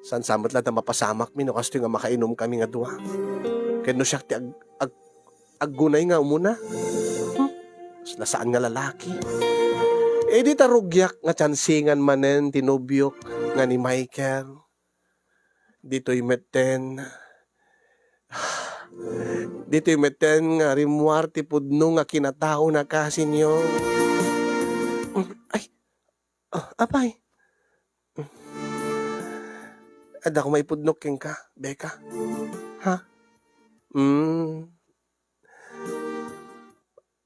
Saan sa met la ta mapasamakmi no kastoy nga makainom kami nga dua. Ken no siak ti ag-, ag-, aggunay nga umuna. Hmm. Kasla saan nga lalaki. Idi ta rugiak nga tiansingan manen ti nobiok nga ni Michael. Ditoy metten. Ditoy metten nga rimmuar ti pudno nga kinataona ka, senyor. Ay, ah, apay. Adda ko maipudno kenka, Becca. Ha? Mm.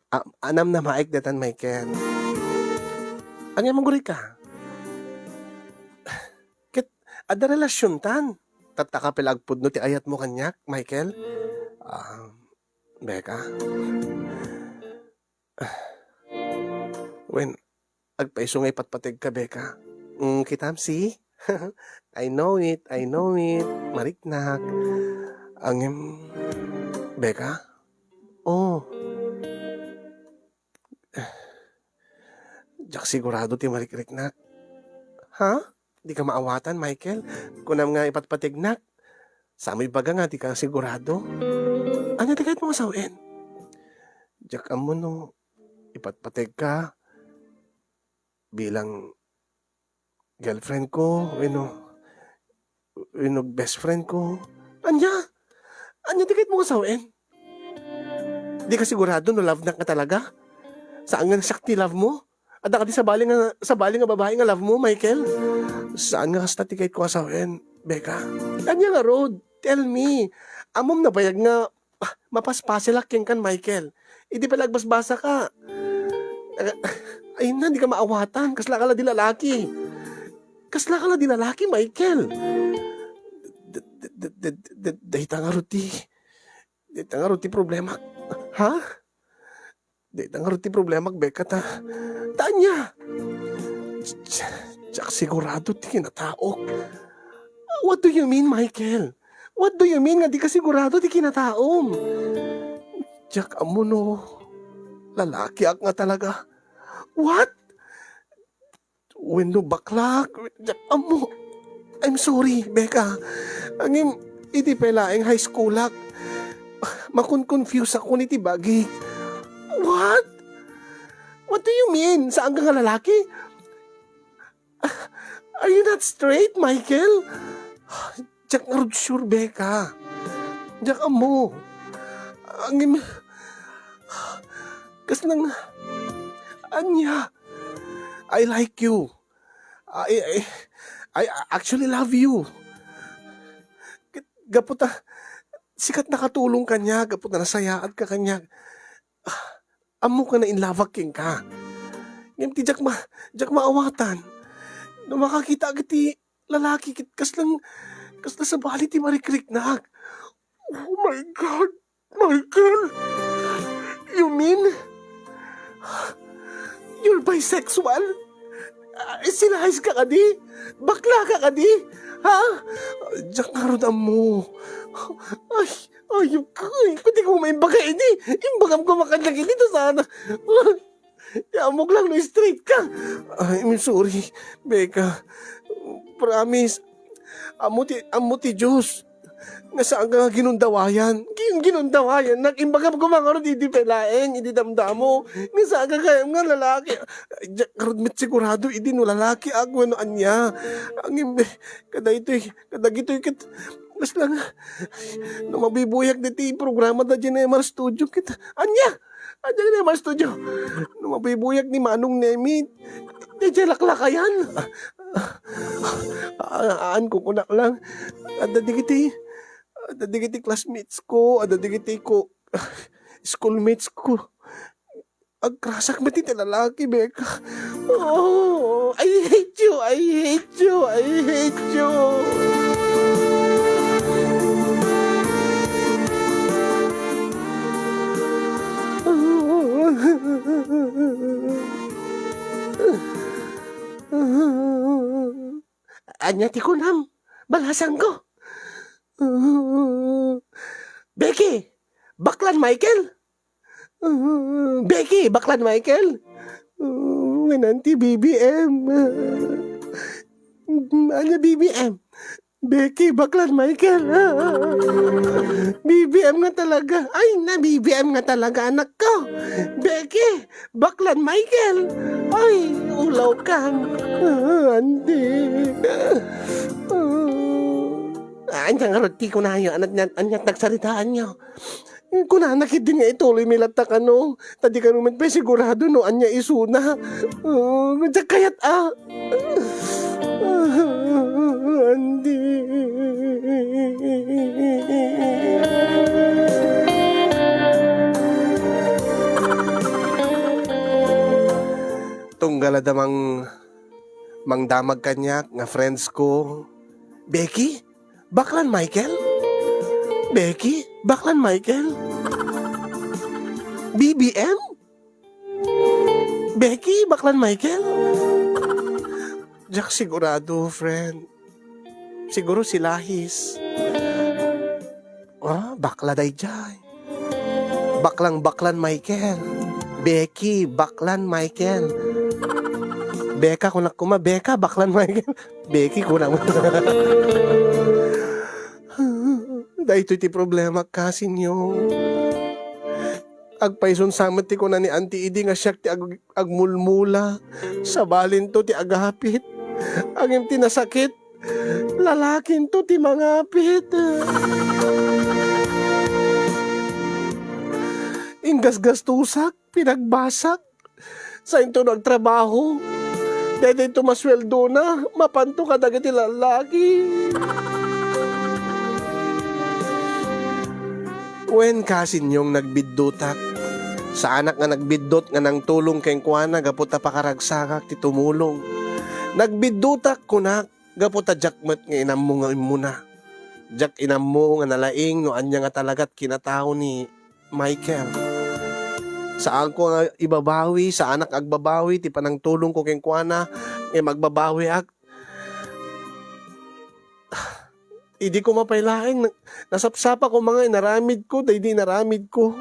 A-, anam na maik datan, Michael. Ania, mangguray ka? Ket adda relasiontan. Tatta ka pay la agpudno ti ayatmo kaniak, Michael? Ah, Becca? Wen, agpayso nga ipatpategka, Becca. Mm, kitam, see? I know it, I know it. Mariknak. Ngem, Becca? Oh. Diak sigurado ti marikriknak. Ha? Di ka maawatan, Michael? Kunam nga ipatpategnak. Saan mo ibaga nga di ka sigurado? Ania ti kayatmo nga sawen? Diak ammo no ipatpategka bilang girlfriend ko, wenno, wenno best friend ko. Ania? Ania ti kayatmo nga sawen? Di ka sigurado no love-nak nga talaga? Saan nga siak ti love mo? Adda kadi sabali nga, sabali nga babai nga love mo, Michael? Saan nga kasta ti kayatko nga sawen, Becca? Ania ngarud? Tell me. Ammom nabayag nga, ah, mapaspasilak kenkan, Michael. Idi pay la agbasbasaka. Aga-, ay na, di ka maawatan. Kasla ka la di lalaki. Kasla ka la di lalaki, Michael. D-, d-, d-, d-, d-, dayta ngarud ti, dayta ngarud ti problema. Ha? Dayta ngarud ti problema, Becca, ta, ta ania? Diak sigurado ti kinataok. What do you mean, Michael? What do you mean nga di ka sigurado ti kinataom? Diak ammo no lalakiak nga talaga. What? Wenno baklak, diak ammo. I'm sorry, Becca. Ngem, idi pay laeng high schoolak, makon-confuse ako iti bagik. What? What do you mean? Saan ka nga lalaki? Are you not straight, Michael? Diak ngarud sure, Becca. Diak ammo. Ngem, kasla nga, ania? I like you. I, I, I actually love you. Gapu ta, sika ti nakatulong kaniak, gapu ta nasayaat ka kaniak. Ammok nga nainlove-ak kenka. Ngem ti diak ma-, diak maawatan. No makakitaak iti lalaki ket kasla, kasla sabali ti marikriknak. Oh my God! Michael! You mean you're bisexual? Ah, size ka kadi? Bakla ka kadi? Ha? Diak ngarud ammo. Ay, ayop ka. Ay, kung di ko maimbaga ini, imbagam ko makadlag ini, ta sana. Ti ammok lang no straight ka. Ay, I'm sorry, Becca. Promise. Ammo ti, ammo ti Diyos nga saan ka nga ginundawayan. Gin-, ginundawayannak. Imbagam ko man ngarud idi pay laeng, idi damdamo. Nga saan ka gayam nga lalaki. Diak ngarud met sigurado idi no lalakiak wenno ania. Ngem, kadaytoy, kadagitoy ket, kasla nga, no mabibuyak ditoy programa da J N M R Studio ket, ania? Ania nga naman studio? No mabibuyak ni Manong Nemi, diay laklakayan. Ah, ah, kunak lang. Adda dagiti, adda dagiti classmates ko, adda dagiti ko, schoolmates ko. Agrasak met iti lalaki, Becca. Oh, I hate you, I hate you, I hate you. Ania ti kunam, balasangko? Becky, baklan Michael? Becky, baklan Michael? Wen ti B B M. Ania B B M? Becky, baklan Michael. B B M nga talaga. Ay, na B B M nga talaga, anak ko. Becky, baklan Michael. Ay, ulaw kan. Ah, andi. Ah. Ania ngarud ti kunayo? Ania, ania, ania nagsaritaanyo? Kunana ketdin nga ituloymi latta kano. Ta di kano met pay sigurado no ania isuna. Oh, diak kayat, ah. Andi. Tunggal adda mang-, mangdamag kaniak nga friends ko. Becky, baklan Michael? Becky, baklan Michael? B B M? Becky, baklan Michael? Diak sigurado, friend. Siguro si Lahis. Ah, bakla daydiay. Baklang baklan Michael. Becky, baklan Michael. Beka, kunak kuma, Beka, baklan Michael. Becky, kunak. Daytoy ti problema, kasinyo. Agpayson sa met ti kuna ni Auntie Idi nga siak ti ag-, agmulmula. Sabalinto ti agapit. Ngem ti nasakit, lalakinto ti mangapit. Inggasgastusak, pinagbasak. Sainto no agtrabaho. Daytoy to masueldona, mapanto kadagiti lalaki. Wen, kasinyo, nagbiddutak. Saanak nga nagbiddut nga nangtulong kenkuana gapu ta pakaragsakak ti tumulong. Nagbiddutak, kunak, gapu ta diak met nga inammo nga immuna. Diak inammo nga nalaing no ania nga talagat kinatao ni Michael. Saanko nga ibabawi, saanak agbabawi ti panangtulongko kenkuana, ngem agbabawiak. Idi koma pay laeng, na-, nasapsapa koma nga inaramidko, daydi inaramidko.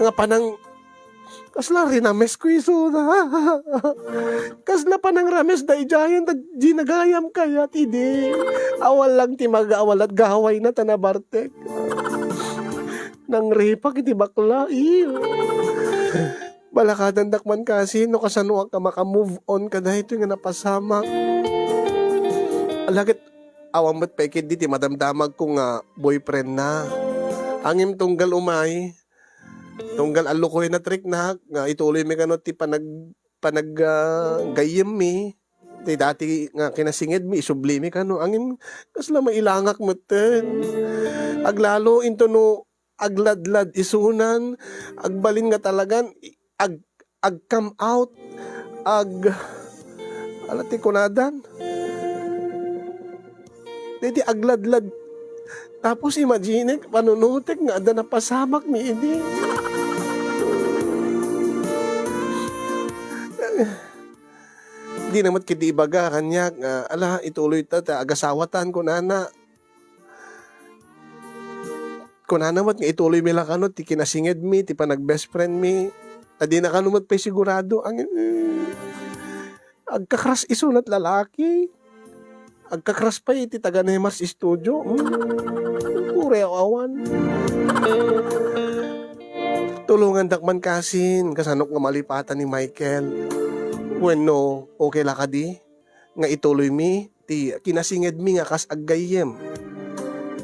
Nga panang-, kasla rinamesko isuna. Kasla panangrames daydiayen ta di nagayam kayat idi. Awan lang ti mag-awal at gawayna ta nabartek. Nangripak iti bakla, iyo. Balakadandak man kasi no kasanoak a maka-move on kadaytoy nga napasamak. Ala ket, awan met pay ketdi ti madamdamagko nga boyfriend na. Ngem tunggal umay, tunggal allukoy na trick na, nga ituloy mi kano ti panag-, panag-, ah, gayyem mi. Ti dati nga kinasinged mi, isubli mi kano. Ngem, kasla mailangak metten. Aglalo into no agladlad isunan, agbalin nga talagan, ag-, ag-come out, ag-, ala ti kunadan? Daydi agladlad. Tapos imagine, panunutek nga adda napasamak mi idi. Di na met ketdi ibaga kaniak nga, ala, ituloy ta, ta agasawatan, kunana. Kunana met nga ituloy mi la kano ti kinasinged mi, ti panag-best friend mi. Ta di na kano met pay sigurado. Ang, eh, agkakras isunat lalaki. Agkakras pay iti taga Nemar's Studio. Hmm. Uray awan. Tulongandak man kasin, kasanok nga malipatan ni Michael. Wenno, okay la kadi nga ituloy mi ti kinasinged mi nga kas aggayyem.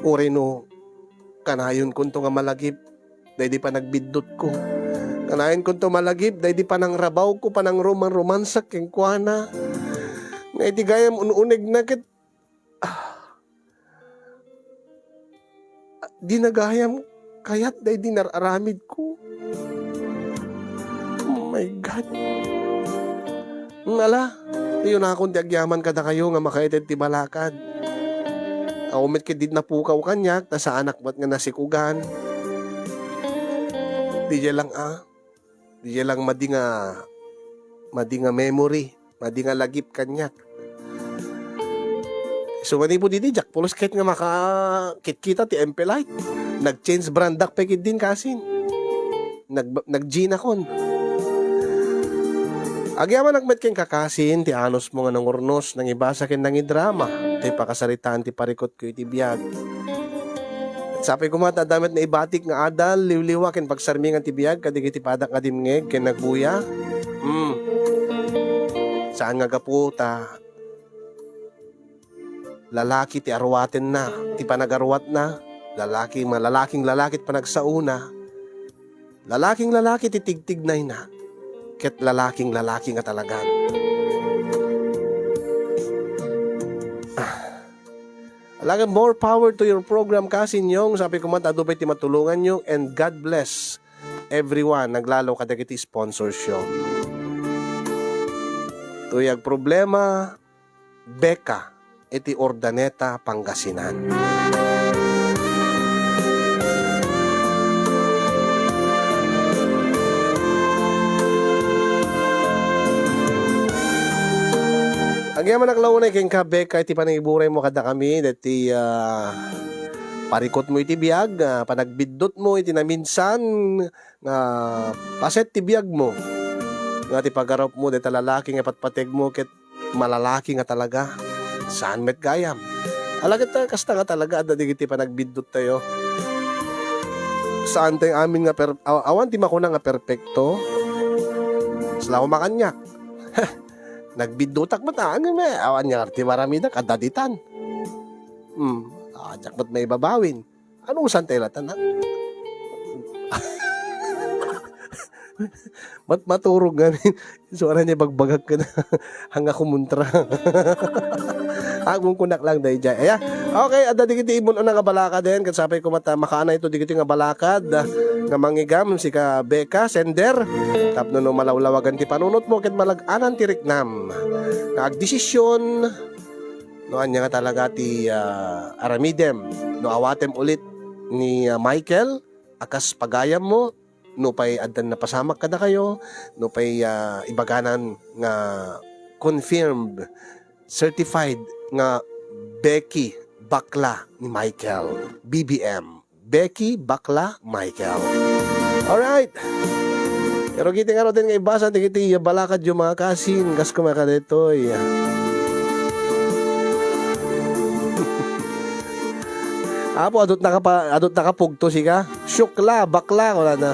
Uray no, kanayon kunto nga malagip daydi panagbiddutko. Kanayon kunto malagip daydi panangrabawko, panangroman-romansak kenkuana. Nga iti gayam un-unegna ket, ah, di na gayam kayat daydi nar-aramidko. Oh my God. Mm, ala, ti unakon ti agyaman kadakayo nga makaited ti balakad. Awan met ketdi napukaw kaniak, ta saanak met nga nasikugan. Diay lang, ah. Diay lang madi nga, madi nga memory, madi nga lagip kaniak. So, manipud idi, diak pulos ket nga makakitkita ti Empolite. Nag-change brandak pay ketdin kasin. Nag-, nag-G nakon. Agyamanak met kenka kasin ti anusmo nga nangurnos, nangibasa ken nangidrama ti pakasaritaan ti parikutko iti biag. Sapay koma ta adda met naibatik nga adal, liwliwa ken pagsarmingan ti biag kadagiti padak nga dimngeg ken nagbuya. Hmm. Saan nga gapu ta lalaki ti aruatenna, ti panagaruatna, lalaki, ma-, lalaking lalaki ti panagsaona, lalaking lalaki ti tigtignayna, ket lalaking lalaki nga talagan. Ah. Alagad, more power to your program, Kasin Yong. Sabi ko man, adu pay ti matulonganyo, and God bless everyone, naglalo kadagiti sponsors yo. Tuyag problema, Becca, iti Urdaneta, Pangasinan. Agyamanak la unay kenka, Becca, iti panangiburay mo kada kami, deti, ah, parikot mo iti biag, ah, panagbiddut mo iti naminsan, nga paset ti biag mo, nga ti pagarup mo, deta lalaki nga patpateg mo, ket malalaki nga talaga. Saan met gayam. Ala ket, kasta nga talaga, adda digiti panagbiddut tayo. Saan tayo amin nga per-, aw-, awan ti makuna nga perpekto. Sala ko makanyak. Nagbiddutak met, ah, ngem, eh, awan nga ti maramidak, adda ditan. Hmm, ah, diak met maibabawin. Anusan tayo latan, ha? Mat-, maturog nga ni, suara niya bagbagak ka na. Hanga kumuntra. Agungkunak lang dayjay. Aya. Okay, adda digiti immun-una nga balakad den. Ket sapay ko met, ah, makaanay to digiti nga balakad, ah, nga mangigam, sika Becca, sender. Tapno no malawlawagan ti panunot mo, ket malag-anan ti riknam. Nga agdesisyon, no ania nga talaga ti, ah, aramidem. No awatem ulit ni, ah, Michael, a kas pagayam mo, no pay addan napasamak kadakayo, no pay, ah, ibaganan nga confirmed, certified nga Becky bakla ni Michael, B B M. Becky bakla Michael. Alright. Pero kiti nga ruten nga ibasa, ti kiti balakad yung mga kasin, kas kumakadetoy. Apo, adut nakapa-, adut nakapugto sika? Siukla, bakla, wala na.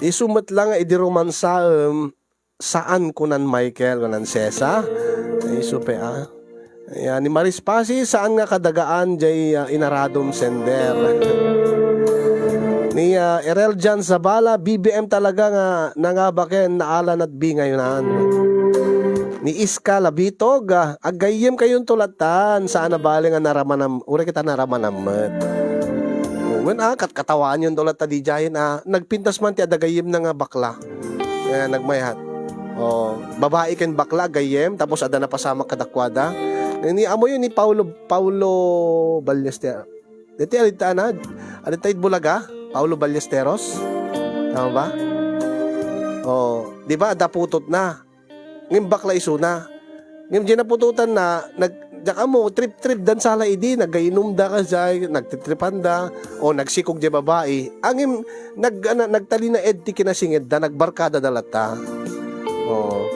Isu met lang nga idi romansaem, saan kunan Michael, kunan Cesa. Isu pe, ah. Ayan, ni Maris Pasi, saan nga kadagaan jay, ah, inaradom sender. Ni, ah, Erel Jan Zabala, B B M talaga nga nangabaken, naalan at bingayonan. Ni Iska Labitog, ah, aggayyem kayonto latan, saan a bale nga naramanam-, uray kita naramanammet. Wen, ah, kat-, katawaanyonto latta dijayen, ah, nagpintas man ti adagayyem na nga bakla. Eh, nagmayat. Oh, babae ken bakla, gayyem, tapos adda napasamak kadakuada. Ni, amoyo ni Paulo, Paulo Ballester. Deti, alita na, alita id Bulaga, Paulo Ballesteros. Tama ba? Oh, di ba, adda putotna. Ngem bakla isuna. Ngem di naputotanna, nag-, diak ammo, trip-trip dan sala idi, naggainumda ka jay, nagtitripanda, o nagsikog jay babai. Ngem nag-, ana, nagtalinaed ti kinasingedda, nagbarkadada latta. Oo.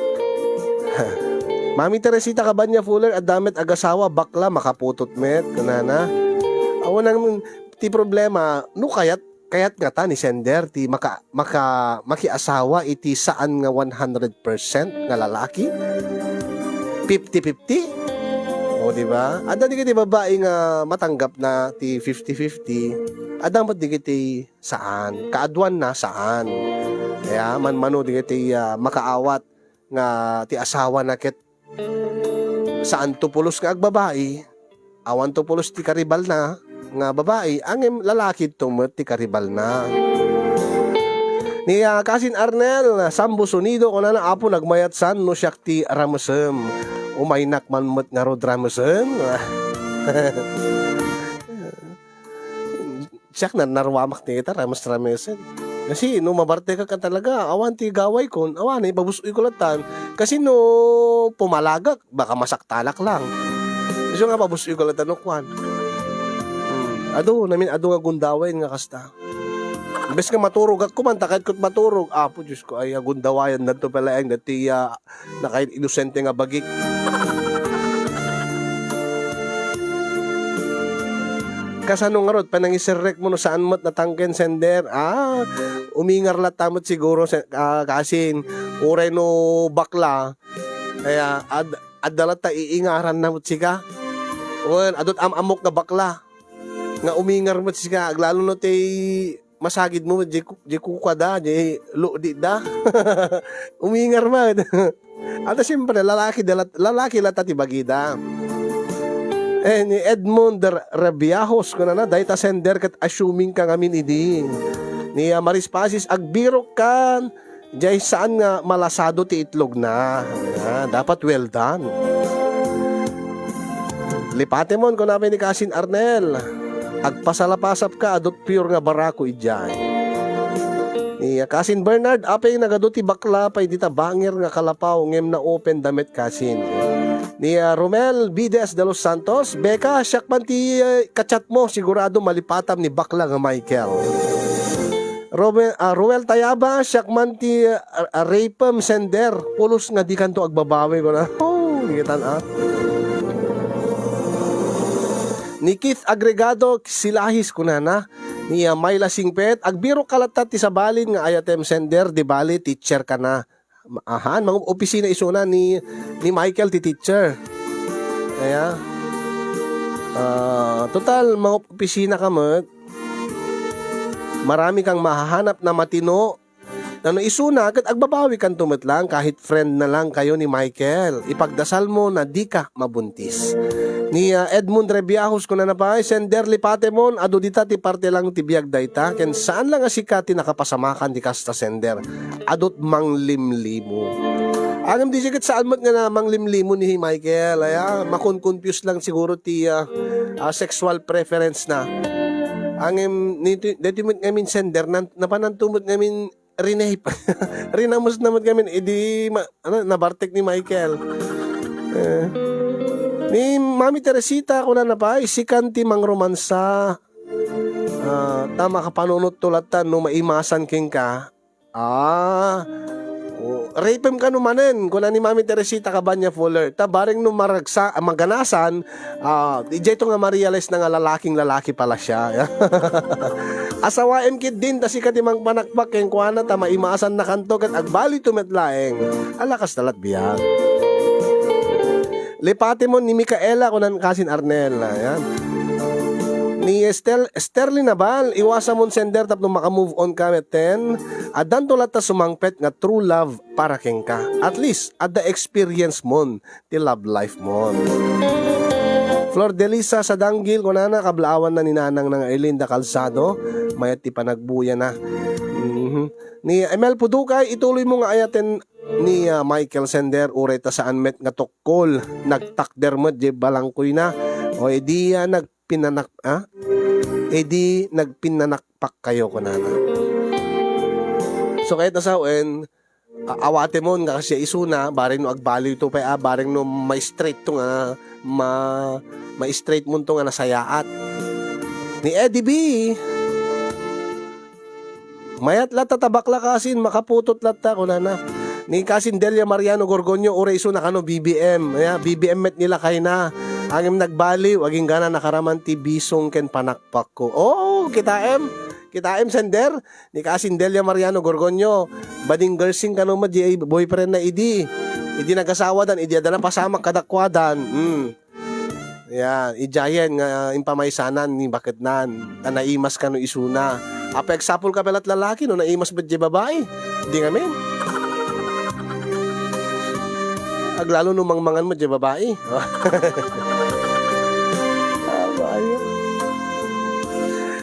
Mami Teresita Cabanya Fuller, adda met agasawa, bakla, makaputot met, kunana. Awan ang, ti problema, no kayat, kayat ngata ni sender ti maka-, maka-, makiasawa iti saan nga one hundred percent nga lalaki? Fifty fifty? O, di ba? Adda digiti babai nga matanggapna ti fifty fifty. Adda met digiti saan. Kaaduanna, saan. Kaya, manmano digiti, ah, makaawat nga ti asawana ket saanto pulos nga agbabai, awanto pulos ti karibalna nga babai, ngem lalakito met ti karibalna. Ni, ah, Kasin Arnel, Sambo Sonido, kunana, "Apo, nagmayat san no siak ti ramesem. Umaynak man met ngarud ramesem." Siak na, naruamak ti kita, rames-ramesen. Kasi no mabartekak a talaga, awan ti gaway kon, awan, ipabus-oy ko latan. Kasi no pumalagak, baka masaktanak lang. Isu nga pabus-oy ko latan no kuan. Hmm. Adu, namin adu nga gundaway nga kasta. Imbes nga maturog ako man, takad ko't maturog. Apo, Diyos ko, ay, agundawayan na to pala, ang dati, ah, nakain inosente nga bagik. Kasano ngarud, panangiserrekmo no saan met natangken sender? Ah, umingar latta met siguro, se-, ah, kasin, uray no bakla, kaya ad-, adda latta iingaranna met sika. Wen, adut am-amok nga bakla. Nga umingar met sika, aglalo no ti masagidmo met, di ku-, di kukada, di lukdida. Umingar met. Ata siyempre, lalaki da lat-, lalaki latta ti bagida. Eh, ni Edmond Re-, Rebiajos, kunana, "Dayta sender ket assuming ka ngamin idi." Ni, ah, Maris Pasis, "Agbirok kan, jay saan nga malasado ti itlog na." Ah, dapat well done. Lipatemon, kuna pay ni Kasin Arnel. Agpasalapasap ka, adut pure nga barako idiay. Ni, ah, Kasin Bernard, apay nagadu ti bakla pay dita bangir nga kalapaw ngem na-open da met kasin. Ni, ah, Romel Bides de los Santos, "Beka, siak man ti, eh, kachat mo, sigurado malipatam ni bakla nga Michael." Romel, ah, Ruel Tayaba, "Siak man ti, ah, ah, rapem sender, pulos nga dikanto agbabawi," kuna. Oh, kitan, ah. Ni Keith Agregado, "Silahis," kunana. Ni, ah, Myla Singpet, "Agbirok ka latta ti sabalin nga ayatem sender, di bali, teacher ka na." Ma-, ahan, mangup-opisina isuna ni, ni Michael ti teacher. Kaya, ah, total, mangup-opisina ka met. Marami kang mahahanap na matino. Nano isuna, ket agbabawi kanto met lang, kahit friend na lang kayo ni Michael. Ipagdasal mo na di ka mabuntis. Ni, ah, Edmund Rebiajos, kunana pay, "Sender, lipatemon, adu dita ti parte lang ti biag dayta, ken saan lang a sika ti nakapasamakan ti kasta sender. Adut manglimlimo." Ngem di ket saan met nga na manglimlimo ni Michael, aya, makon-confuse lang siguro ti, ah, ah, sexual preference na. Ngem ni, deti met ngamin sender, nan-, napananto met ngamin rinape. Rinamus na met ngamin, idi ma-, ano, nabartek ni Michael. Eh, ni Mami Teresita, kunana pay, "Sikan ti mangromansa. Ah, ta makapanunotto latta no maimasan kenka." Ah, oh, rapem kano manen, kuna ni Mami Teresita Cabanya Fuller. Ta bareng no maragsa-, maganasan, ah, idiay to nga ma-realize na nga lalaking lalaki pala siya. Asawaem ketdin, ta sika ti mangpanakpak kenkuana, ta maimasan na kanto, ket agbali to met laeng. Ala, kasta lat biag. Lipatemon ni Micaela, kunan kasin Arnel. Ayan. Ni Estel-, Sterling Nabal, "Iwasamon sender tapno maka-move on ka metten. Addanto latta sumangpet nga true love para kenka. At least, adda experience mon ti love life mon." Flor Delisa Sadanggil, kunana, "Kablaawan na ni Nanang na nga Erlinda Calzado, mayat ti panagbuyana." Mhm. Ni Emel Pudukay, "Ituloy mo nga ayaten ni, ah, Michael sender, uray ta saan met nga tukkol, nagtakder met diay balangkoyna. O, idi, ah, nagpinanak-, ah? Idi nagpinanakpak kayo," kunana. So, kayat a sawen, a-, awatemon nga kasdiay isuna, bareng no agbaliw to pay, ah, bareng no ma-straight to nga, ma-, ma-straight mon to nga nasayaat. Ni Eddie B, "Mayat latta ta bakla kasin, makaputot latta," kunana. Ni kasin Delia Mariano Gorgonio, "Uray isuna kano B B M. Aya, B B M met ni lakayna. Ngem nagbaliw, agingga nakaraman ti bisong ken panakpakko." Oh, kitaem? Kitaem, sender? Ni kasin Delia Mariano Gorgonio, "Bading girlsing kano met diay boyfriend na idi. Idi nagasawadan, idi adda napasamak kadakuadan." Hmm. Yan, idiayen nga impamaysanan ni baketnan, ta naimas kano isuna. Apay, agsapul ka pay lalaki no naimas met diay babai? Di ngamin. Aglalo no mangmangan met diay babai. Abayo.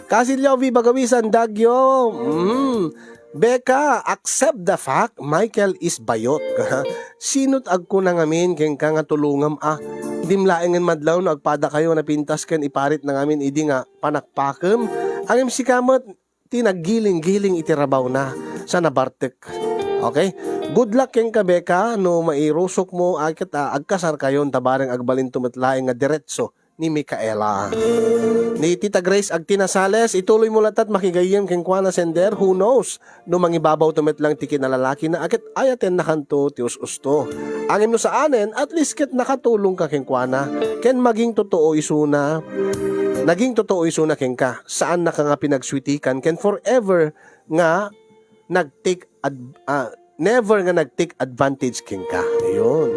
Kasilyo, Viva Gawisan, Dagyo. Mm. Beka, accept the fact, Michael is bayot. Sino't agkuna ngamin kenka nga tulongam a? Dimlaengen madlaw no agpada kayo a napintas ken iparit na ngamin idi nga panakpakem. Ngem sika met ti naggiling-giling iti rabawna sa nabartek. Okay? Good luck kenka, Beka, no mairusok mo a ket, ah, agkasar kayon ta bareng agbalinto met laeng nga diretso ni Micaela. Ni Tita Grace Agtina Sales, ituloy mo latta ta makigayyem kenkuana sender, who knows? No mangibabaw to met lang ti kinalalakina a ket ayatennakanto ti us-usto. Ngem no saanen, at least ket nakatulong ka kenkuana, ken maging totoo isuna. naging totoo isuna kenka. Saannaka nga pinagswitikan ken forever nga nag-take ad-, ah, never nga nag-take advantage kenka. Ayun.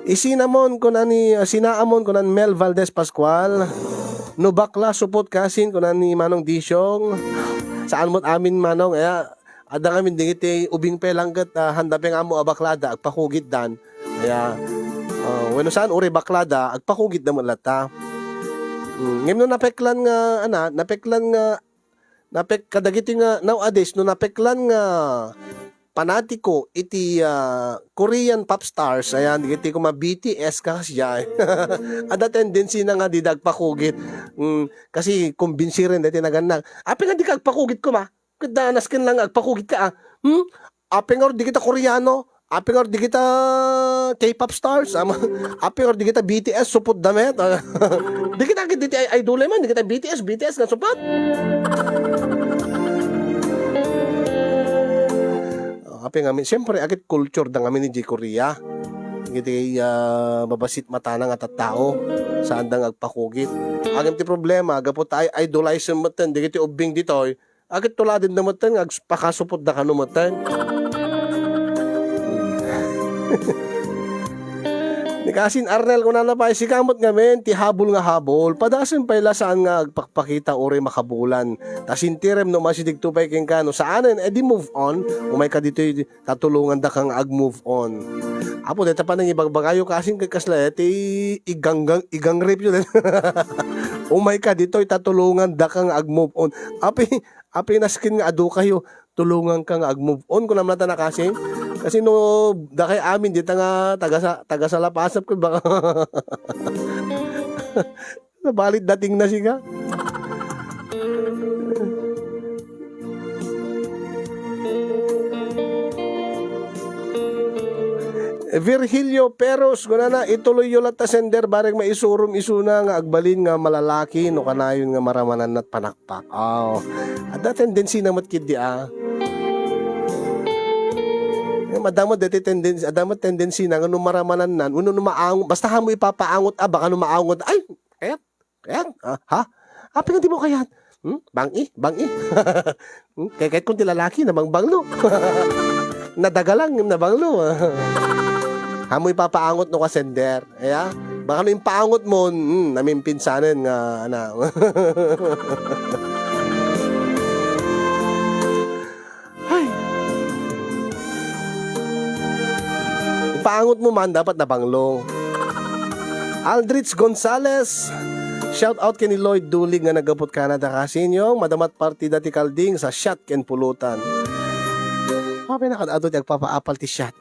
Isinamon, kuna ni, ah, sinaamon, kuna ni Mel Valdez Pascual. No bakla, supot kasin, kuna ni Manong Disiong. Saan mo't amin, Manong? Aya, adda ngamin dagiti ubing pay lang ket, ah, haanda pay nga ammo a baklada, agpakugitdan. Aya, ah, wenno saan, uray baklada, agpakugitda met latta. Mm, ngem no napeklan nga, ana, napeklan nga napek-, kadagiti nga nowadays, no napeklan nga panatiko iti, ah, Korean pop stars, ayan, iti kuma B T S, kasdiay. Adda tendency na nga dida agpakugit. Mm, kasi kumbinsiren daytoy nagannak. Apay nga dika agpakugit kuma? Ket da nasken lang nga agpakugit ka, ah. Hmm? Apay nga dagita Koreano? Apay nga dagita K-pop stars? Ama, apay nga dagita B T S, supot da met? Dagita ket dagiti idol man, dagita B T S, B T S nga supot. Ah, apay nga, siyempre, agit culture da ngamin idiay Korea. Dagiti, ah, mabasit matana nga tattao, saanda nga agpakugit. Ngem ti problema, gapu ta ay idolize metten dagiti ubbing ditoy, agit tuladen da metten nga agpakasupot da kano metten. Ni Kasin Arnel, kunana pay, sika met ngamin, ti habol nga habol, padasem pay la saan nga agpakpakita uray makabulan. Ta sintirem no masidigto pay kenka, no saanen, edi move on, umay ka ditoy, tatulongandaka nga ag-move on. Apo, dayta panangibagbagayo, Kasin, ket kasla, eh, ti iganggang-, igangripyo, umay ka ditoy, tatulongandaka nga ag-move on. Api, api nasken nga adu kayo, tulonganka nga ag-move on, kunam latta na, Kasin. Kasi no, dakay amin, dita nga, taga sa-, taga Salapasap ko, baka nabalit dating na sika. Virgilio Peros, kunana, ituloyyo latta sender, barek maisurom isuna nga agbalin nga malalaki, no kanayon nga maramananna ti panakpak. Aw, adda tendency na met ketdi, ah. Eh, adda met deti tendency, adda met tendency na nga no maramanannan, wenno no maangot, basta haanmo ipapaangot, ah, baka no maangot, ay, kayat, kayat, ah, ha? Apay nga dimo kayat? Hmm? Bang-i, bang-i. Hmm? Kay, kayat kon ti lalaki, nabangbanglo. Nadagalang, ngem nabanglo. Haanmo ipapaangot no ka sender. Aya? Baka no impaangot mo, hmm, namimpinsanen nga, ana. Ay. Ipaangot mo man, dapat nabanglo. Aldrich Gonzales, shout out ken ni Lloyd Dulig nga naggapu iti Canada, Kasin, madama ti partida ti kalding sa shot ken pulutan. Apay nga adu ti agpapaapal ti shot.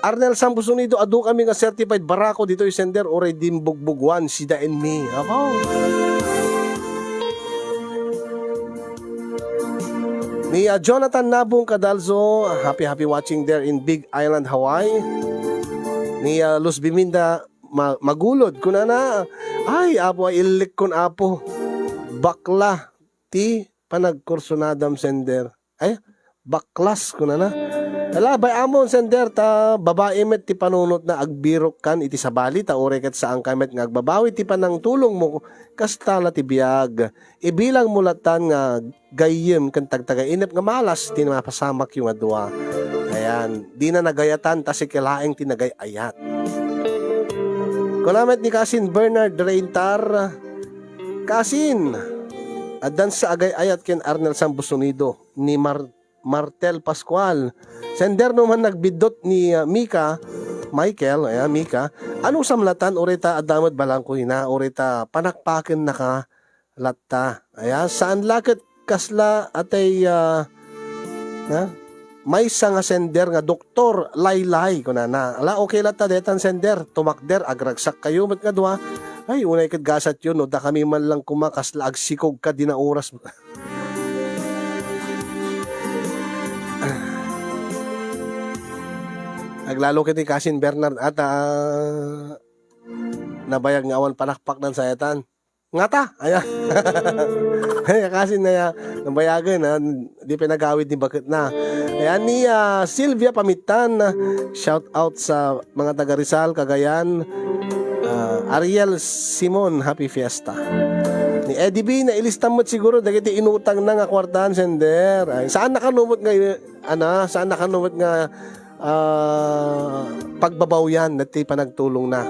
Arnel Sambusunido, adu kami nga certified barako ditoy sender, uray dimbugbugwan, sida and me. Apo. Ni, ah, Jonathan Nabong Cadalzo, happy, happy watching there in Big Island, Hawaii. Ni, ah, Luz Biminda Ma-, Magulod, kunana, ay, Apo, ay, illikkon, Apo. Bakla ti panagkursunadam sender. Ay, baklas, kunana. Ala, bay-amon, sender, ta babai met ti panunotna, agbirokkan iti sabali, ta uray ket saanka met nga agbabawi ti panangtulongmo, kasta la ti biag. Ibilangmo lattan nga gayyem ken tagtagainep nga malas ti mapasamakyo nga dua. Ayan, dina nagayatan ta sika laeng ti nagay-ayat. Kuna met ni Kasin Bernard Reintar, Kasin, addan sa agay-ayat ken Arnel Sambusunido, ni Mar-, Martel Pascual. Sender no man nagbiddut ni, ah, Mika, Michael, ayan, Mika. Anusam lattan, uray ta adda met balangkoyna, uray ta panakpakennaka latta. Ayan, saan la ket kasla atay, ah, na? Maysa nga sender nga Doktor Laylay, kunana. Ala, okay latta, detan sender, tumakder, agragsak kayo met nga dua. Ay, unay ket gasatyo, no, dakami man lang kuma, kasla agsikog ka, dina oras. Aglalo ket ni Kasin Bernard ata, nabayag nga awan panakpaknan sayatan. Ngata, aya. Aya, Kasin, aya, nabayagen, ha, di pinagawid ni baketna. Ayan ni, ah, Sylvia Pamitan, ah, shout out sa mga taga Rizal, Cagayan. Ah, Ariel Simon, happy fiesta. Ni Eddie B, nailista met siguro dagiti inutangna nga kuartaan, sender. Ay, saan na kano met nga, ana, saan na kano met nga, ah, pagbabawyan dagiti panagtulongna.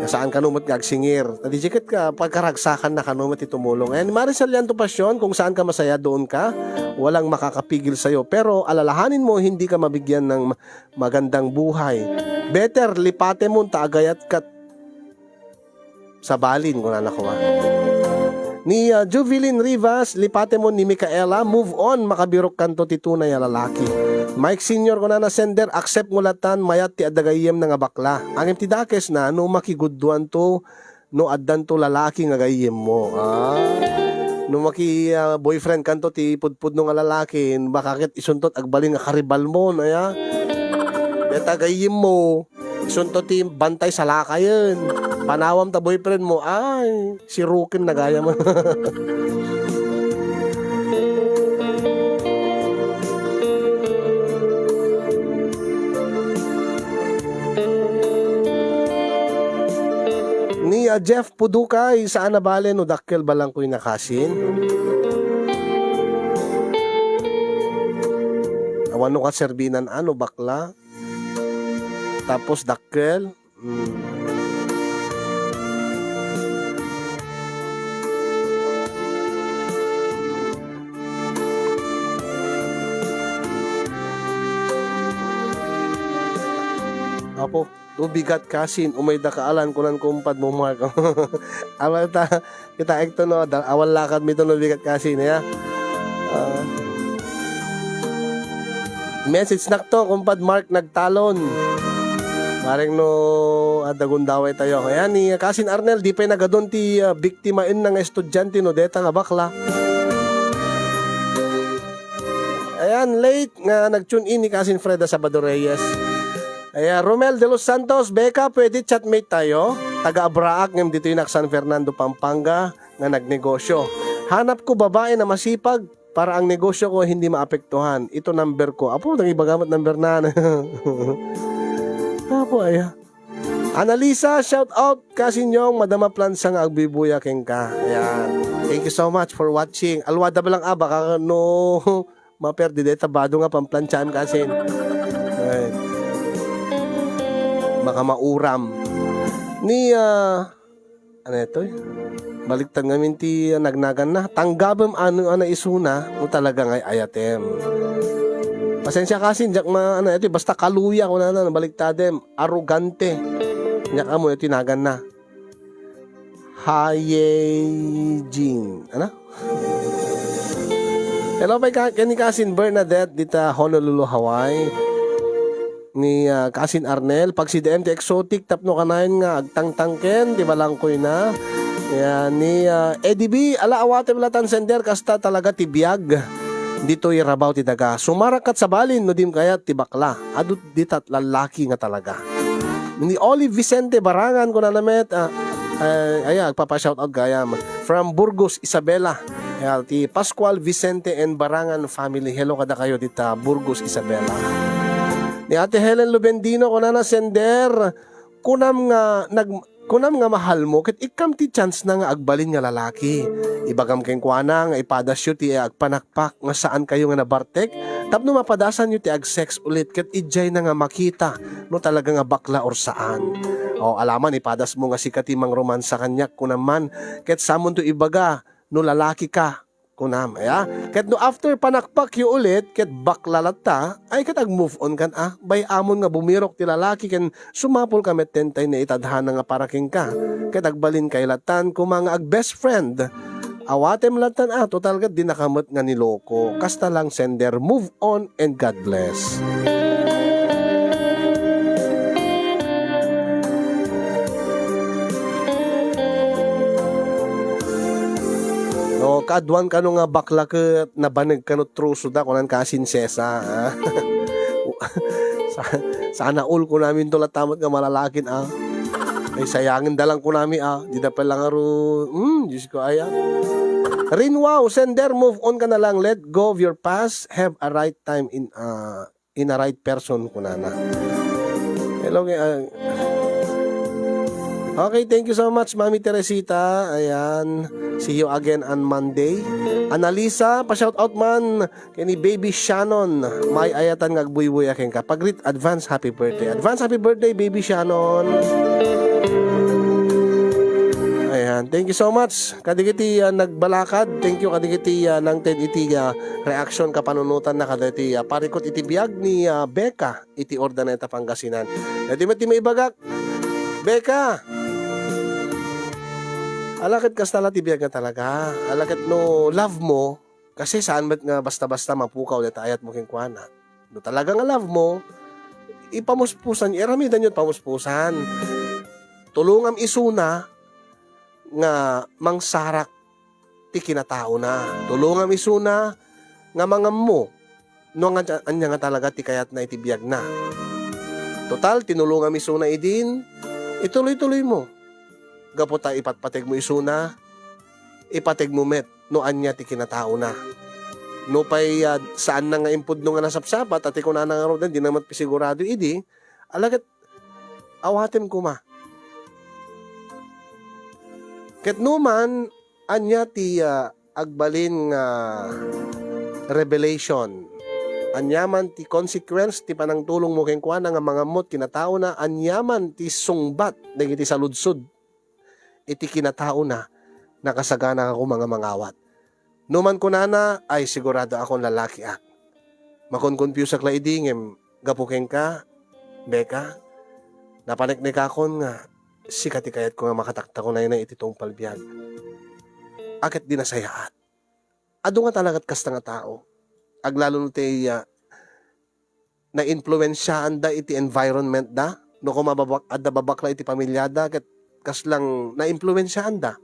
Saan kano met nga agsingir. Ta di ket ka, pagkaragsakan na kano met ti tumulong. And Maricel Yanto Passion, kung saan ka masaya, doon ka. Walang makakapigil sa'yo. Pero alalahanin mo, hindi ka mabigyan ng magandang buhay. Better, lipatem mon ta agayat kat sabalin, kunana koma. Ni, ah, Juvilin Rivas, lipatem mon ni Micaela, move on, makabirok kanto ti tunay a lalaki. Mike Senior, kunana, sender, accept mo latan, mayat ti adda gayyemna nga bakla. Ngem ti dakesna, no makigudduanto, no addanto lalaki nga gayyemmo. Ah. No maki, ah, boyfriend kanto ti pudpudno nga lalaki, baka ket isunto ti agbalin nga karibalmo, aya? Deta gayyemmo, isunto ti bantay salakayen. Panawam ta boyfriend mo, ay, siruken na gayam. Ni, ah, Jeff Pudukay, saan a bale no dakkel balangkoy na kasin? Awan no kaserbinan, ano, bakla? Tapos dakkel? Hmm. Apo, no bigat kasin, umay da kaalan, kunan kumpad mo, Mark. Awa ta, kita ekto, no, da-, awan lakad mi to, no bigat kasin, ya. Ah. Message nak to, kumpad Mark Nagtalon. Maring no, adda gundaway tayo. Ayan, ni Kasin Arnel, di pay nagadun ti, ah, biktimaenna nga estudiante, no, deta nga bakla. Ayan, late nga nag-tune in ni Kasin Freda Sabado Reyes. Ayan, Romel de los Santos, Becca, pwede chatmate tayo? Taga Abraak, ngem ditoy nak San Fernando, Pampanga, nga nagnegosyo. Hanap ko babae na masipag para ang negosyo ko hindi maapektuhan. Ito number ko. Apo, nang ibaga met number na. Apo, aya. Annalisa, shout out, Kasin Yong, madama plansa nga agbubuya kenka. Ayan. Thank you so much for watching. Alwada ba lang, ah, baka no, maperdi deta bado nga pamplanchaem, Kasin. Ay. Baka mauram. Ni, ah, ano ito, eh? Baliktad ngamin ti, ah, nagnagan na. Tanggabem ano, ano isuna, no talaga nga ayatem. Pasensya, Kasin, diak ma-, ano ito, eh, basta kaluya, kunana, baliktadem. Arrogante. Nya kamo, iti nagan na. Hayejing. Ano? Hello, pay ka, ken ni Kasin Bernadette dita Honolulu, Hawaii. Ni, ah, Kasin Arnel, pagsidaem ti exotic tapno kanayon nga agtangtangken ti balangkoy na. Yan, ni, ah, Eddie B, ala, awatem latan sender, kasta talaga ti biag. Ditoy rabaw ti daga. Sumarak kat sabalin no dim kayat ti bakla. Adu ditat lallaki nga talaga. Ni Olive Vicente Barangan, kunana met, ah, ay, ay, agpapa-shoutout gayam. From Burgos, Isabela. Ayan, ti Pascual Vicente and Barangan family. Hello kadakayo dita Burgos, Isabela. Ni Ate Helen Lubendino, kunana, sender, kunam nga nag-, kunam nga mahalmo, ket ikkam ti chance na nga agbalin nga lalaki. Ibagam kenkuana nga ipadasyo ti agpanakpak nga saan kayo nga nabartek, tapno mapadasanyo ti agsex ulit, ket idiay na nga makita no talaga nga bakla or saan. O, alaman, ipadasmo nga sika ti mangromansa kaniak, kunam man, ket samonto ibaga no lalaki ka, kunam, aya? Ket no after panakpakyo ulit, ket bakla latta, ay ket ag-move on kan a, bay-amon nga bumirok ti lalaki ken sumapul ka metten tay naitadhana nga para kenka. Ket agbalin kay lattan koma nga ag-best friend. Awatem lattan a, total ket dinaka met nga niloko. Kasta lang sender, move on and God bless. No, kaaduan kano nga bakla ket nabaneg kano troso da, kunan ka, sinsesa, ah. Sa-, sana all kunamin to latta met nga malalakin, ah. Ay, sayangen da lang kunami, ah. Di da pala nga ru-, hmm, Diyos ko, ay, ah. Rinwao, sender, move on ka na lang. Let go of your past. Have a right time in, ah, in a right person, kunana. Hello, kay, ah, Okay, thank you so much, Mami Teresita. Ayan. See you again on Monday. Analisa, pa-shout out man kay ni Baby Shannon. Maay-ayatan nga agbuybuya kenka. Pag-greet, advance happy birthday. Advance happy birthday, Baby Shannon. Ayan. Thank you so much. Kadagiti, ah, nagbalakad. Thank you kadagiti, ah, nangted iti, ah, reaction kapanunotanna kadagiti, ah, parikut iti biag ni, ah, Becca iti Urdaneta, Pangasinan. Daytoy met ti maibagak. Becca! Ala ket kasta la ti biag nga talaga. Ala ket no love mo, kasi saan met nga basta-basta mapukaw dayta ayat mo kenkuana. No talaga nga love mo, ipamuspusan, iramidanyo pamuspusan. Tulongam isuna nga mangsarak ti kinataona. Tulongam isuna nga mangammo no anga-, ania nga talaga ti kayatna iti biagna. Total, tinulongam isuna idin, ituloy-tuloy mo. Gapu ta ipatpateg mo isuna, ipateg mo met no ania ti kinataona. No pay, ah, saanna nga impudno nga nasapsapa, ta ti kunana nga ruden, di na met sigurado idi, ala ket awatem koma. Ket numan, ania ti, ah, agbalin nga revelation? Aniaman ti consequence ti panangtulongmo kenkuana nga mangammot kinataona? Aniaman ti sungbat dagiti saludsod iti kinataona? Nakasagana koma nga mangawat. Numan kunana, ay, sigurado akon lalakiak. Makonkonfusak la idi ngem gapu kenka, Becca, napaneknekakon nga sika ti kayatko nga makataktakunaynay iti tungpal biag. Aket di nasayaat. Adu nga talagat kasta nga tao. Aglalo no ti, ah, naimpluensiaanda iti environment da, no koma babak-, adda babakla iti pamiliada, ket kaslang naimpluensiaanda.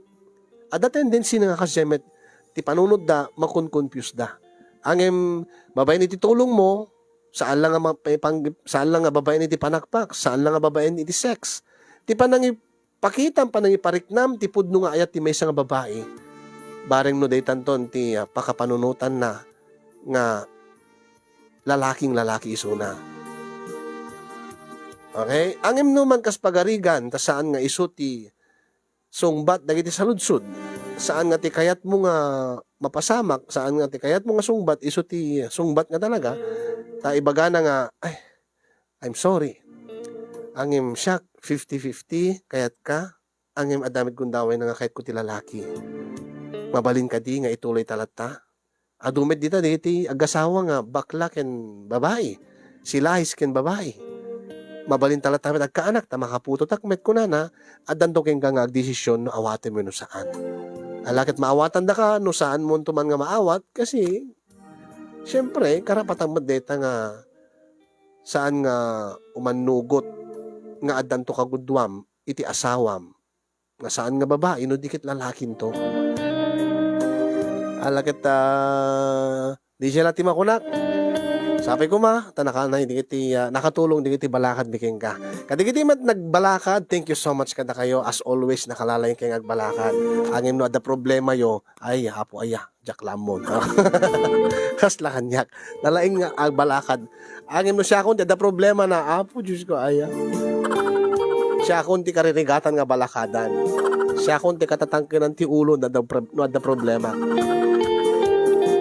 Adda tendency nga kasdiay met ti panunotda, makonkonfuse da. Ngem babaen iti tulongmo, saan la nga ma-, maipang-, saan la nga babaen iti panakpak, saan la nga babaen iti sex. Ti panangi-, pakitam, panangipariknam ti pudno nga ayat ti maysa nga babai. Bareng no daytanton ti, ah, pakapanunotanna nga lalaking lalaki isuna. Okay? Ngem no man kas pagarigan, ta saan nga isu ti sungbat dagiti saludsod. Saan nga ti kayatmo nga mapasamak, saan nga ti kayatmo nga sungbat, isu ti sungbat nga talaga, ta ibagana nga, "Ay, I'm sorry. Ngem siak, fifty fifty, kayatka, ngem adda met gundawayna nga kayatko ti lalaki." Mabalin kadi nga ituloyta latta? Adu met dita dagiti agasawa nga bakla ken babai, silahis ken babai. Mabalinta latta met agkaanak ta makaputotak met kunana, addanto kenka nga agdesisyon no awatem wenno saan. Ala ket maawatandaka no saanmonto man nga maawat, kasi, siempre, karapatan met dayta nga saan nga umannugot nga addanto kaguduam iti asawam nga saan nga babai no di ket lalakinto. Ala ket, ah, di siya la ti makunak. Sapay koma, ta nakanay dagiti, ah, nakatulong dagiti balakad mi kenka. Kadagiti met nagbalakad, thank you so much kadakayo. As always, nakalalay kay nga agbalakad. Ngem no adda problemayo, ay, Apo, aya. Diak la ammon. Kasla kaniak. Nalaing nga agbalakad. Ngem no siakon ti adda problemana, Apo Diosko, aya. Siakon ti karirigatan nga balakadan. Siakon ti katatangkenan ti ulo no adda prob-, no adda problema.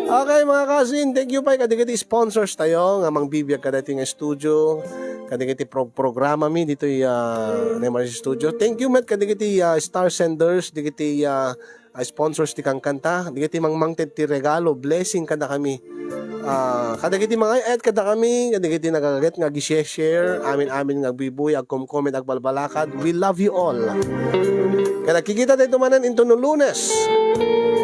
Okay, mga kasin, thank you pay kadagiti sponsors tayo nga mangbibiag kadagiti nga studio, kadagiti pro-, programa mi ditoy, ah, Nemar's Studio. Thank you met kadagiti, ah, star senders, dagiti, ah, ah, sponsors ti kankanta, dagiti mangmangted ti regalo, blessing kadakami. Ah, kadagiti mangay-ayat kadakami, kadagiti nagaget nga agi-share, amin-amin nga agbuy-buy, agkom-comment, agbalbalakad. We love you all. Ket agkikita tayo manen intono Lunes.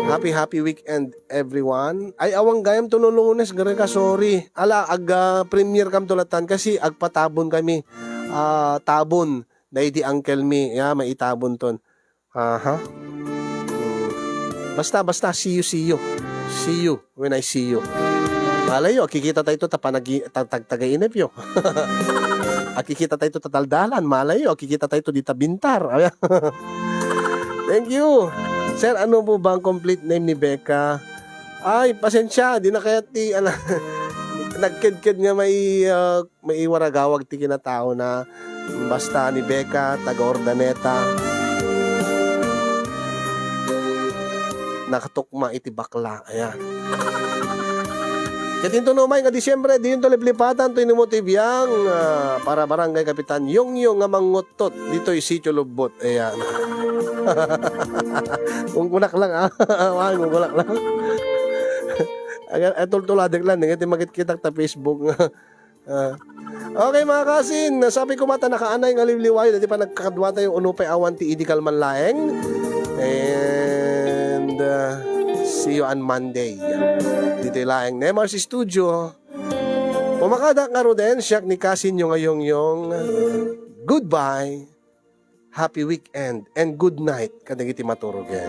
Happy, happy weekend, everyone. Ay, awan gayam tono Lunes, gare ka, sorry. Ala, ag, ah, premiere kam tulatan kasi agpatabon kami. Ah, tabon. Daydi uncle mi, ya, maitabon ton. Aha. Hmm. Basta, basta, see you, see you. See you when I see you. Malay yo, agkikita tayo ta panagi-, ta-, tag-, taga-inip yo. Agkikita tayo ta taldalan. Malay yo, agkikita tayo dita bintar. Thank you. Sir, ano po ba ang complete name ni Becca? Ay, pasensya, di na kaya ti, ano, nagkedked nga may, ah, maiwaragawag ti kinataona. Basta ni Becca, taga Urdaneta. nakatukma iti bakla. Ayan. Ket inton umay nga Disyembre, diyonto liplipatan toy inumot ti biang, ah, para Barangay Kapitan Yongyo nga mangnguttot ditoy Sitio Lubbot. Ayan. Ungkunak lang, ah. Wan, ungkunak lang. Aga, eh, tultuladek lang, nga ti makitkitak ta Facebook. Ah. Okay, mga kasin, nasabi ko mata nakaanay nga liwliwayo, dati pa nagkakadwa tayo, uno pa'y awan ti idi kalman laeng. And, ah, see you on Monday. Dito laeng, Nemar's Studio. Pumakadak nga Ruden, siak ni Kasin yung ayong yung. Goodbye. Happy weekend and good night kadagiti maturugen.